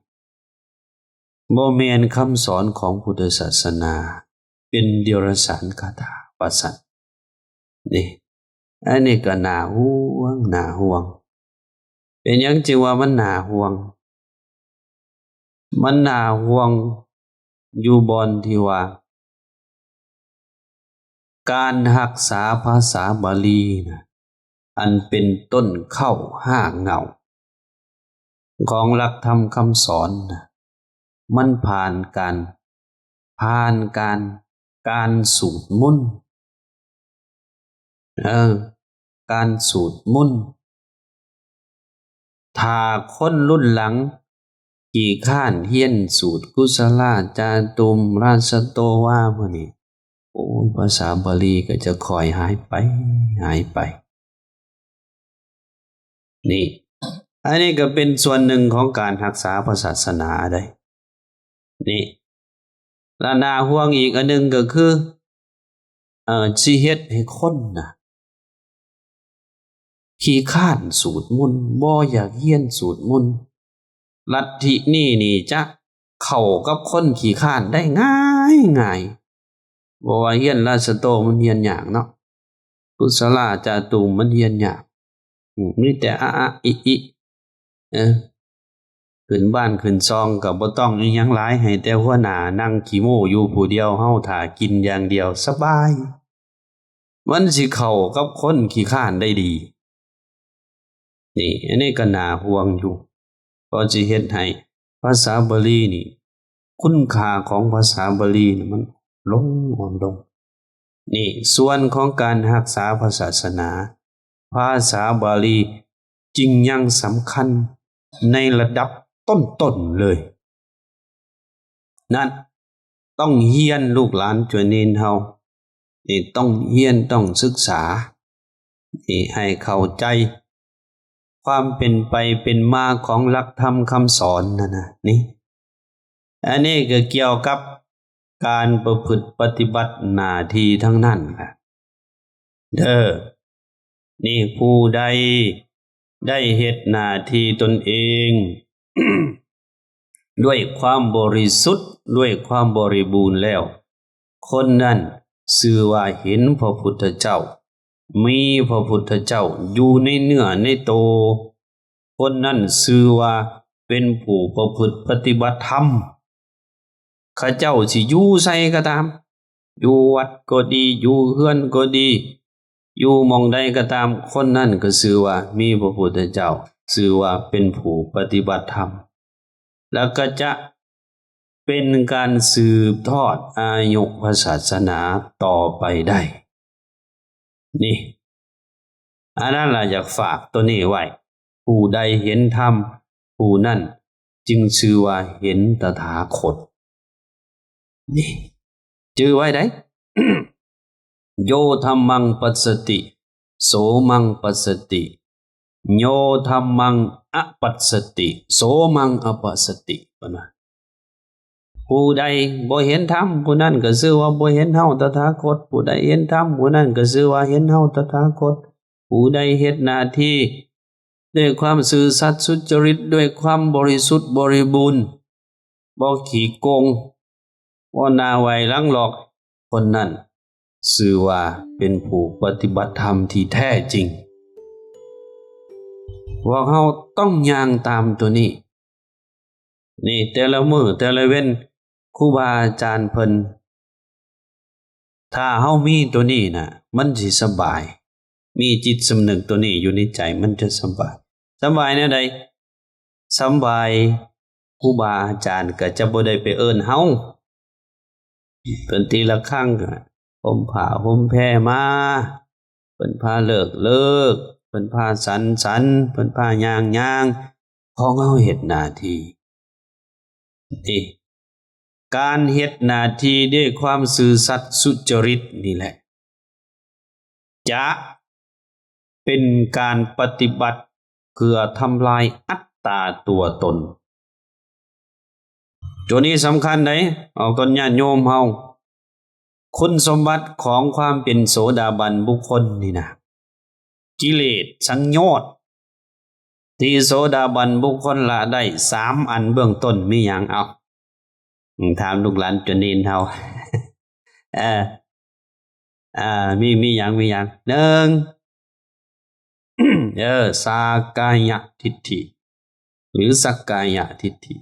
ບໍ່ແມ່ນຄຳສອນຂອງພຸດທະສາສະໜາ ເປັນເດຍລະສານຄາຖາ ວ່າຊັ້ນ. ນີ້ ອັນນີ້ກໍໜ້າຫ່ວງ ໜ້າຫ່ວງ. ເປັນຫຍັງຈຶ່ງວ່າມັນໜ້າຫ່ວງ? ມັນໜ້າຫ່ວງຢູ່ບ່ອນທີ່ວ່າ ການຮັກສາພາສາບາລີນະ ອັນເປັນຕົ້ນເຄົ້າຮາກເຫງົ້າຂອງຫຼັກທຳຄຳສອນນະ ມັນຜ່ານການ ຜ່ານການ ການສູດມົນ ເອີ ການສູດມົນ. ຖ້າຄົນລຸ້ນຫຼັງຂີ້ຄ້ານຮຽນສູດກຸສະລາຈາຕຸມ ຣາຊະໂຕວາ ມື້ນີ້ ໂອ້ຍ ພາສາບາລີກໍຈະຄ່ອຍຫາຍໄປ ຫາຍໄປ. ນີ້ ອັນນີ້ກໍເປັນສ່ວນໜຶ່ງຂອງການຮັກສາພະສາສະໜາໄດ໋ ນີ້. ລະໜ້າຫ່ວງອີກອັນໜຶ່ງກໍຄື ເອີ ຊິເຮັດໃຫ້ຄົນນະ ຂີ້ຄ້ານສູດມົນ ບໍ່ຢາກຮຽນສູດມົນ. ລັດທິນີ້ນີ້ຈະເຂົ້າກັບຄົນຂີ້ຄ້ານໄດ້ງ່າຍໆ ເພາະວ່າຮຽນລາຊະໂຕມັນຮຽນຍາກເນາະ ກຸສະລາຈາຕຸມມັນຮຽນຍາກ ອືມ ມີແຕ່ອະອະອິອິ ເອີ ຂຶ້ນບ້ານຂຶ້ນຊ່ອງກໍບໍ່ຕ້ອງອີ່ຫຍັງຫຼາຍ ໃຫ້ແຕ່ຫົວໜ້ານັ່ງຂີ້ໂມ້ຢູ່ຜູ້ດຽວ ເຮົາຖ້າກິນຢ່າງດຽວ ສະບາຍ. ມັນຊິເຂົ້າກັບຄົນຂີ້ຄ້ານໄດ້ດີ. ນີ້ ອັນນີ້ກໍໜ້າຫ່ວງຢູ່ ກໍຊິເຮັດໃຫ້ພາສາບາລີນີ້ ຄຸນຄ່າຂອງພາສາບາລີນີ້ມັນລົງ ອ່ອນລົງ. ນີ້ ສ່ວນຂອງການຮັກສາພະສາສະໜາ ພາສາບາລີຈຶ່ງຍັງສຳຄັນໃນລະດັບຕົ້ນໆເລີຍ. ນັ້ນ ຕ້ອງຮຽນ ລູກຫຼານຈວຍນີນເຮົາ ນີ້ ຕ້ອງຮຽນ ຕ້ອງສຶກສາ ນີ້ ໃຫ້ເຂົ້າໃຈຄວາມເປັນໄປເປັນມາຂອງຫຼັກທຳຄຳສອນນັ້ນນະ ນີ້. ອັນນີ້ກໍກ່ຽວກັບການປະພຶດປະຕິບັດໜ້າທີ່ທັງນັ້ນລະເດີ. ນີ້ ຜູ້ໃດໄດ້ເຮັດໜ້າທີ່ຕົນເອງດ້ວຍຄວາມບໍລິສຸດ ດ້ວຍຄວາມບໍລິບູນແລ້ວ ຄົນນັ້ນຊື່ວ່າເຫັນພະພຸດທະເຈົ້າ, ມີພະພຸດທະເຈົ້າຢູ່ໃນເນື້ອໃນໂຕ. ຄົນນັ້ນຊື່ວ່າເປັນຜູ້ປະພຶດປະຕິບັດທຳ. ເຂົາເຈົ້າຊິຢູ່ໃສກໍຕາມ, ຢູ່ວັດກໍດີ, ຢູ່ເຮືອນກໍດີ, ຢູ່ໝ່ອງໃດກໍຕາມ, ຄົນນັ້ນກໍຊື່ວ່າມີພະພຸດທະເຈົ້າ, ຊື່ວ່າເປັນຜູ້ປະຕິບັດທຳ. ແລ້ວກໍຈະເປັນການສືບທອດອາຍຸພະສາສະໜາຕໍ່ໄປໄດ້. ນີ້ ອັນນັ້ນລະ ຢາກຝາກໂຕນີ້ໄວ້, ຜູ້ໃດເຫັນທຳ ຜູ້ນັ້ນຈຶ່ງຊື່ວ່າເຫັນຕະຖາຄົດ. ນີ້ ຈື່ໄວ້ໄດ໋. ໂຍທຳມັງປັດສະຕິ ໂສມັງປັດສະຕິ, ໂຍທຳມັງອະປັດສະຕິ ໂສມັງອະປັດສະຕິ ເພິ່ນວ່າ. ຜູ້ໃດບໍ່ເຫັນທຳ ຜູ້ນັ້ນກໍຊື່ວ່າບໍ່ເຫັນເຮົາຕະຖາຄົດ, ຜູ້ໃດເຫັນທຳ ຜູ້ນັ້ນກໍຊື່ວ່າເຫັນເຮົາຕະຖາຄົດ. ຜູ້ໃດເຮັດໜ້າທີ່ດ້ວຍຄວາມຊື່ສັດສຸດຈະລິດ, ດ້ວຍຄວາມບໍລິສຸດບໍລິບູນ, ບໍ່ຂີ້ໂກງ, ບໍ່ໜ້າໄຫວ້ຫຼັງຫຼອກ, ຄົນນັ້ນຊື່ວ່າເປັນຜູ້ປະຕິບັດທຳທີ່ແທ້ຈິງ. ພວກເຮົາຕ້ອງຍ່າງຕາມໂຕນີ້. ນີ້ແຕ່ລະມື້ແຕ່ລະເວັນ ຄູບາອາຈານເພິ່ນ ຖ້າເຮົາມີໂຕນີ້ນະ ມັນຊິສະບາຍ. ມີຈິດສຳນຶກໂຕນີ້ຢູ່ໃນໃຈ ມັນຈະສະບາຍ. ສະບາຍແນວໃດ? ສະບາຍ ຄູບາອາຈານກໍຈະບໍ່ໄດ້ໄປເອີ້ນເຮົາ. ເພິ່ນຕີລະຄັງ ຫົ່ມຜ້າຫົ່ມແພມາ, ເພິ່ນພາເລີກເລີກ, ເພິ່ນພາສັນສັນ, ເພິ່ນພາຍ່າງຍ່າງ, ຂອງເຮົາເຮັດໜ້າທີ່. ນີ້ ການເຮັດໜ້າທີ່ດ້ວຍຄວາມຊື່ສັດສຸຈະລິດນີ້ແຫຼະ ຈະເປັນການປະຕິບັດເພື່ອທຳລາຍອັດຕາຕົວຕົນ. ໂຕນີ້ສຳຄັນເດ້ ເອົາກ່ອນຍາດໂຍມເຮົາ. ຄຸນສົມບັດຂອງຄວາມເປັນໂສດາບັນບຸກຄົນນີ້ນະ ກິເລດສັງໂຍດທີ່ໂສດາບັນບຸກຄົນລະໄດ້ສາມອັນເບື້ອງຕົ້ນມີຫຍັງ? ເອົາ ອືມ ຖາມລູກຫຼານຈົນເນນເຮົາ. ເອີ ອ່າ ມີ ມີຫຍັງ ມີຫຍັງ? ໜຶ່ງ ເອີ ສາກາຍະທິດຖິ ຫຼື ສັກກາຍະທິດຖິ.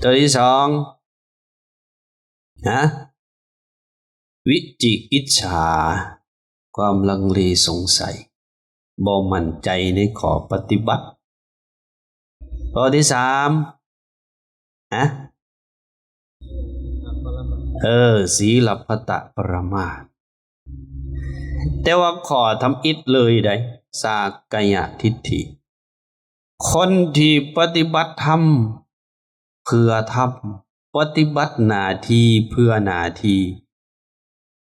ຕົວທີສອງ ຮະ ວິຈິກິດສາ ຄວາມລັງເລສົງໄສ ບໍ່ໝັ້ນໃຈໃນຂໍ້ປະຕິບັດ. ຂໍ້ທີສາມ ຮະ ເອີ ສີລະພັດຕະປະລະມາດ. ແຕ່ວ່າຂໍ້ທຳອິດເລີຍໃດ໋ ສາກກາຍະທິດຖິ ຄົນທີ່ປະຕິບັດທຳເພື່ອທຳ, ປະຕິບັດໜ້າທີ່ເພື່ອໜ້າທີ່,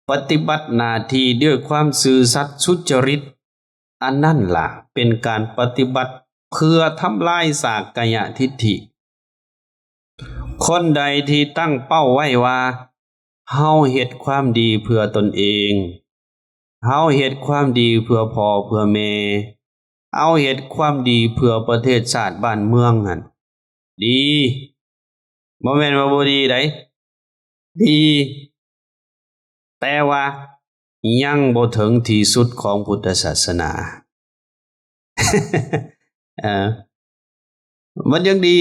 ປະຕິບັດໜ້າທີ່ດ້ວຍຄວາມຊື່ສັດສຸຈະລິດ, ອັນນັ້ນລະເປັນການປະຕິບັດເພື່ອທຳລາຍສາກກາຍະທິດຖິ. ຄົນໃດທີ່ຕັ້ງເປົ້າໄວ້ວ່າ ເຮົາເຮັດຄວາມດີເພື່ອຕົນເອງ, ເຮົາເຮັດຄວາມດີເພື່ອພໍ່ເພື່ອແມ່, ເຮົາເຮັດຄວາມດີເພື່ອປະເທດຊາດບ້ານເມືອງຫັ້ນ ດີ. ບໍ່ແມ່ນວ່າບໍ່ດີໃດ໋ ດີ, ແຕ່ວ່າຍັງບໍ່ເຖິງທີ່ສຸດຂອງພຸດທະສາສະໜາ. ເອີ ມັນຍັງດີ,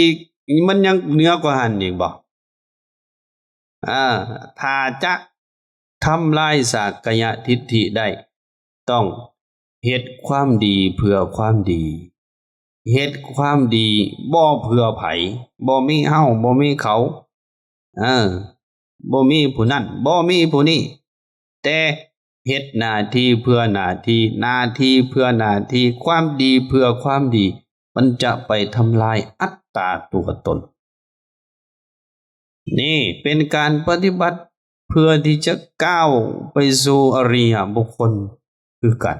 ມັນຍັງເໜືອກວ່າຫັ້ນອີກບໍ? ເອີ ຖ້າຈະທຳລາຍສາກກາຍະທິດຖິໄດ້ ຕ້ອງເຮັດຄວາມດີເພື່ອຄວາມດີ, ເຮັດຄວາມດີບໍ່ເພື່ອໃຜ, ບໍ່ມີເຮົາ, ບໍ່ມີເຂົາ, ເອີ ບໍ່ມີຜູ້ນັ້ນ, ບໍ່ມີຜູ້ນີ້, ແຕ່ເຮັດໜ້າທີ່ເພື່ອໜ້າທີ່, ໜ້າທີ່ເພື່ອໜ້າທີ່, ຄວາມດີເພື່ອຄວາມດີ, ມັນຈະໄປທຳລາຍອັດຕາຕົວຕົນ. ນີ້ເປັນການປະຕິບັດເພື່ອທີ່ຈະກ້າວໄປສູ່ອະລິຍະບຸກຄົນຄືກັນ.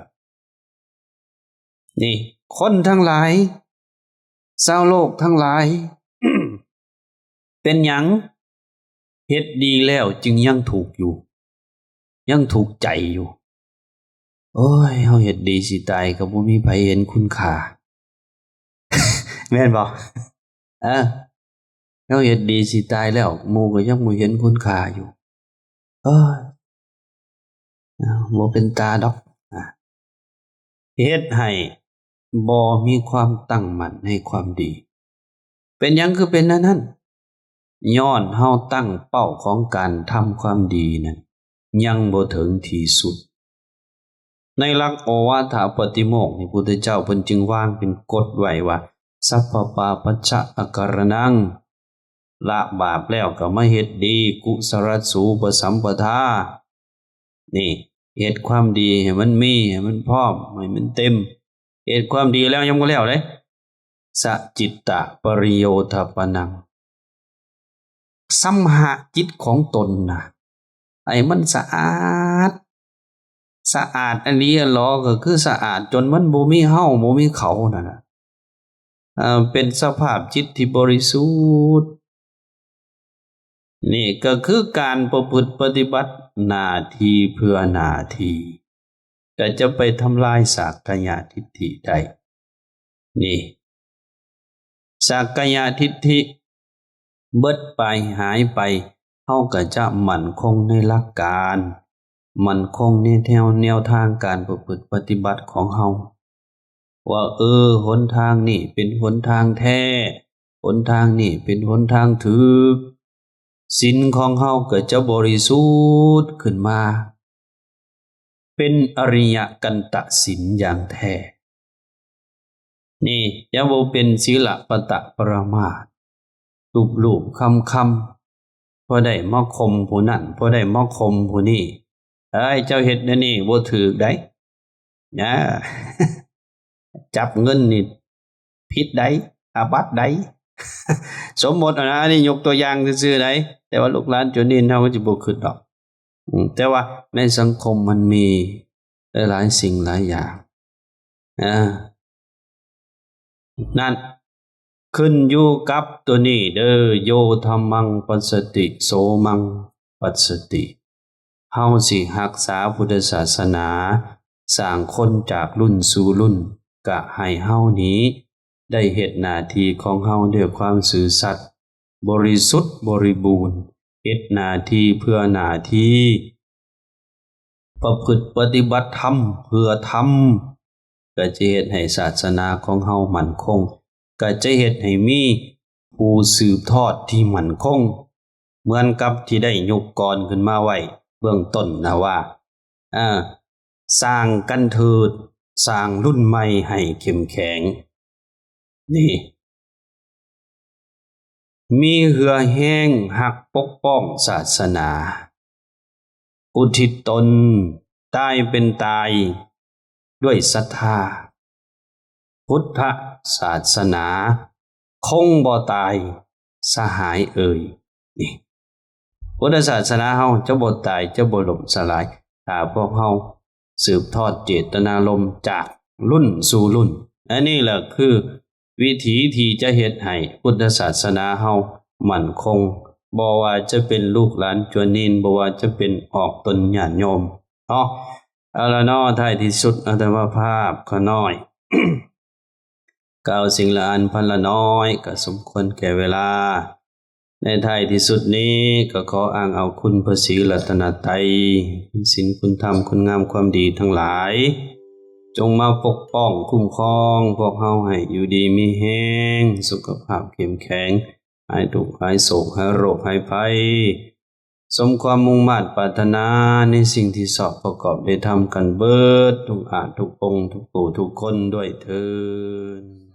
ນີ້ ຄົນທັງຫຼາຍ, ຊາວໂລກທັງຫຼາຍ, ເປັນຫຍັງເຮັດດີແລ້ວຈຶ່ງຍັງທຸກຢູ່? ຍັງທຸກໃຈຢູ່. ໂອ້ຍ ເຮົາເຮັດດີຊິຕາຍກໍບໍ່ມີໃຜເຫັນຄຸນຄ່າ. ແມ່ນບໍ່? ເອີ ເຮົາເຮັດດີຊິຕາຍແລ້ວ ໝູ່ກໍຍັງບໍ່ເຫັນຄຸນຄ່າຢູ່. ເອີ ບໍ່ເປັນຕາດອກ. ເຮັດໃຫ້ບໍ່ມີຄວາມຕັ້ງໝັ້ນໃນຄວາມດີ. ເປັນຫຍັງຄືເປັນແນວນັ້ນ? ຍ້ອນເຮົາຕັ້ງເປົ້າຂອງການທຳຄວາມດີນັ້ນຍັງບໍ່ເຖິງທີ່ສຸດ. ໃນຫຼັກໂອວາທະປະຕິໂມກນີ້ ພຸດທະເຈົ້າເພິ່ນຈຶ່ງວາງເປັນກົດໄວ້ວ່າ ສັບພະປາປັດຊະອາກາລະນັງ ລະບາບແລ້ວກໍມາເຮັດດີ ກຸສະລະສູປະສຳປະທາ. ນີ້ ເຮັດຄວາມດີໃຫ້ມັນມີ, ໃຫ້ມັນພ້ອມ, ໃຫ້ມັນເຕັມ. ເຮັດຄວາມດີແລ້ວຍັງບໍ່ແລ້ວເດ້. ສະຈິດຕະປະລິໂຍທາປະນັງ, ຊຳຮະຈິດຂອງຕົນນະ ໃຫ້ມັນສະອາດ. ສະອາດອີ່ຫຼີຫຼໍ? ກໍຄືສະອາດຈົນມັນບໍ່ມີເຮົາ, ບໍ່ມີເຂົານັ້ນນະ. ເປັນສະພາບຈິດທີ່ບໍລິສຸດ. ນີ້ກໍຄືການປະພຶດປະຕິບັດໜ້າທີ່ເພື່ອໜ້າທີ່ ກໍຈະໄປທຳລາຍສາກກາຍະທິດຖິໄດ້. ນີ້ ສາກກາຍະທິດຖິເບິດໄປ, ຫາຍໄປ, ເຮົາກໍຈະໝັ້ນຄົງໃນຫຼັກການ, ໝັ້ນຄົງໃນແນວ, ແນວທາງການປະພຶດປະຕິບັດຂອງເຮົາ. ວ່າ ເອີ ຫົນທາງນີ້ເປັນຫົນທາງແທ້, ຫົນທາງນີ້ເປັນຫົນທາງຖືກ, ສິນຂອງເຮົາກໍຈະບໍລິສຸດຂຶ້ນມາ ເປັນອະລິຍະກັນຕະສິນຢ່າງແທ້. ນີ້ຈະບໍ່ເປັນສີລະປະຕະປະລະມາດ ລູບໆຄຳໆ ພໍໄດ້ມາຂົ່ມຜູ້ນັ້ນ ພໍໄດ້ມາຂົ່ມຜູ້ນີ້, ເອີຍ ເຈົ້າເຮັດແນວນີ້ບໍ່ຖືກໃດ໋ ນະ ຈັບເງິນນີ້ຜິດໃດ໋ ອາບັດໃດ໋. ສົມມຸດເອົານະ ອັນນີ້ຍົກຕົວຢ່າງຊື່ໆໃດ໋ ແຕ່ວ່າລູກຫຼານໂຈນີນເຮົາກໍຊິບໍ່ຄິດດອກ. ອືມ ແຕ່ວ່າໃນສັງຄົມມັນມີຫຼາຍໆສິ່ງຫຼາຍຢ່າງ ອາ ນັ້ນ ຂຶ້ນຢູ່ກັບຕົວນີ້ເດີ ໂຍທຳມັງປັດສະຕິ ໂສມັງປັດສະຕິ. ເຮົາຊິຮັກສາພຸດທະສາສະໜາ ສ້າງຄົນຈາກລຸ້ນສູ່ລຸ້ນ ກະໃຫ້ເຮົານີ້ໄດ້ເຮັດໜ້າທີ່ຂອງເຮົາດ້ວຍຄວາມຊື່ສັດ ບໍລິສຸດບໍລິບູນ, ເຮັດໜ້າທີ່ເພື່ອໜ້າທີ່, ປະພຶດປະຕິບັດທຳເພື່ອທຳ, ກໍຈະເຮັດໃຫ້ສາສະໜາຂອງເຮົາໝັ້ນຄົງ, ກໍຈະເຮັດໃຫ້ມີຜູ້ສືບທອດທີ່ໝັ້ນຄົງ, ເໝືອນກັບທີ່ໄດ້ຍົກກອນຂຶ້ນມາໄວ້ເບື້ອງຕົ້ນນະວ່າ ເອີ ສ້າງກັນເທີດ, ສ້າງລຸ້ນໃໝ່ໃຫ້ເຂັ້ມແຂງ. ນີ້ ມີເຫື່ອແຮງຮັກປົກປ້ອງສາສະໜາ, ອຸທິດຕົນຕາຍເປັນຕາຍດ້ວຍສັດທາ. ພຸດທະສາສະໜາຄົງບໍ່ຕາຍສະຫາຍເອີຍ. ນີ້ ພຸດທະສາສະໜາເຮົາຈະບໍ່ຕາຍ, ຈະບໍ່ລົ້ມສະຫຼາຍ, ຖ້າພວກເຮົາສືບທອດເຈດຕະນາລົມຈາກລຸ້ນສູ່ລຸ້ນ. ອັນນີ້ແຫຼະຄືວິທີທີ່ຈະເຮັດໃຫ້ພຸດທະສາສະໜາເຮົາໝັ້ນຄົງ, ບໍ່ວ່າຈະເປັນລູກຫຼານຈວນນິນ, ບໍ່ວ່າຈະເປັນອອກຕົນຍາດໂຍມເນາະ. ເອົາລະເນາະ, ທ້າຍທີ່ສຸດອາດຕະມາພາບຂ້ານ້ອຍ ກ່າວສິ່ງລະອັນພັນລະນ້ອຍ ກໍສົມຄວນແກ່ເວລາ. ໃນທ້າຍທີ່ສຸດນີ້ ກໍຂໍອ້າງເອົາຄຸນພະສີລັດຕະນະໄຕ, ຄຸນສິນ, ຄຸນທຳ, ຄຸນງາມຄວາມດີທັງຫຼາຍ, ຈົ່ງມາປົກປ້ອງຄຸ້ມຄອງພວກເຮົາໃຫ້ຢູ່ດີມີແຮງ, ສຸຂະພາບເຂັ້ມແຂງ, ຫາຍທຸກ, ຫາຍໂສກ, ຫາຍໂລກ, ຫາຍໄພ, ສົມຄວາມມຸ່ງມາດປາດຖະໜາໃນສິ່ງທີ່ຊອບປະກອບໄດ້ທຳກັນເບີດທຸກອາດທຸກອົງ, ທຸກຜູ້ທຸກຄົນດ້ວຍເທີ້ນ.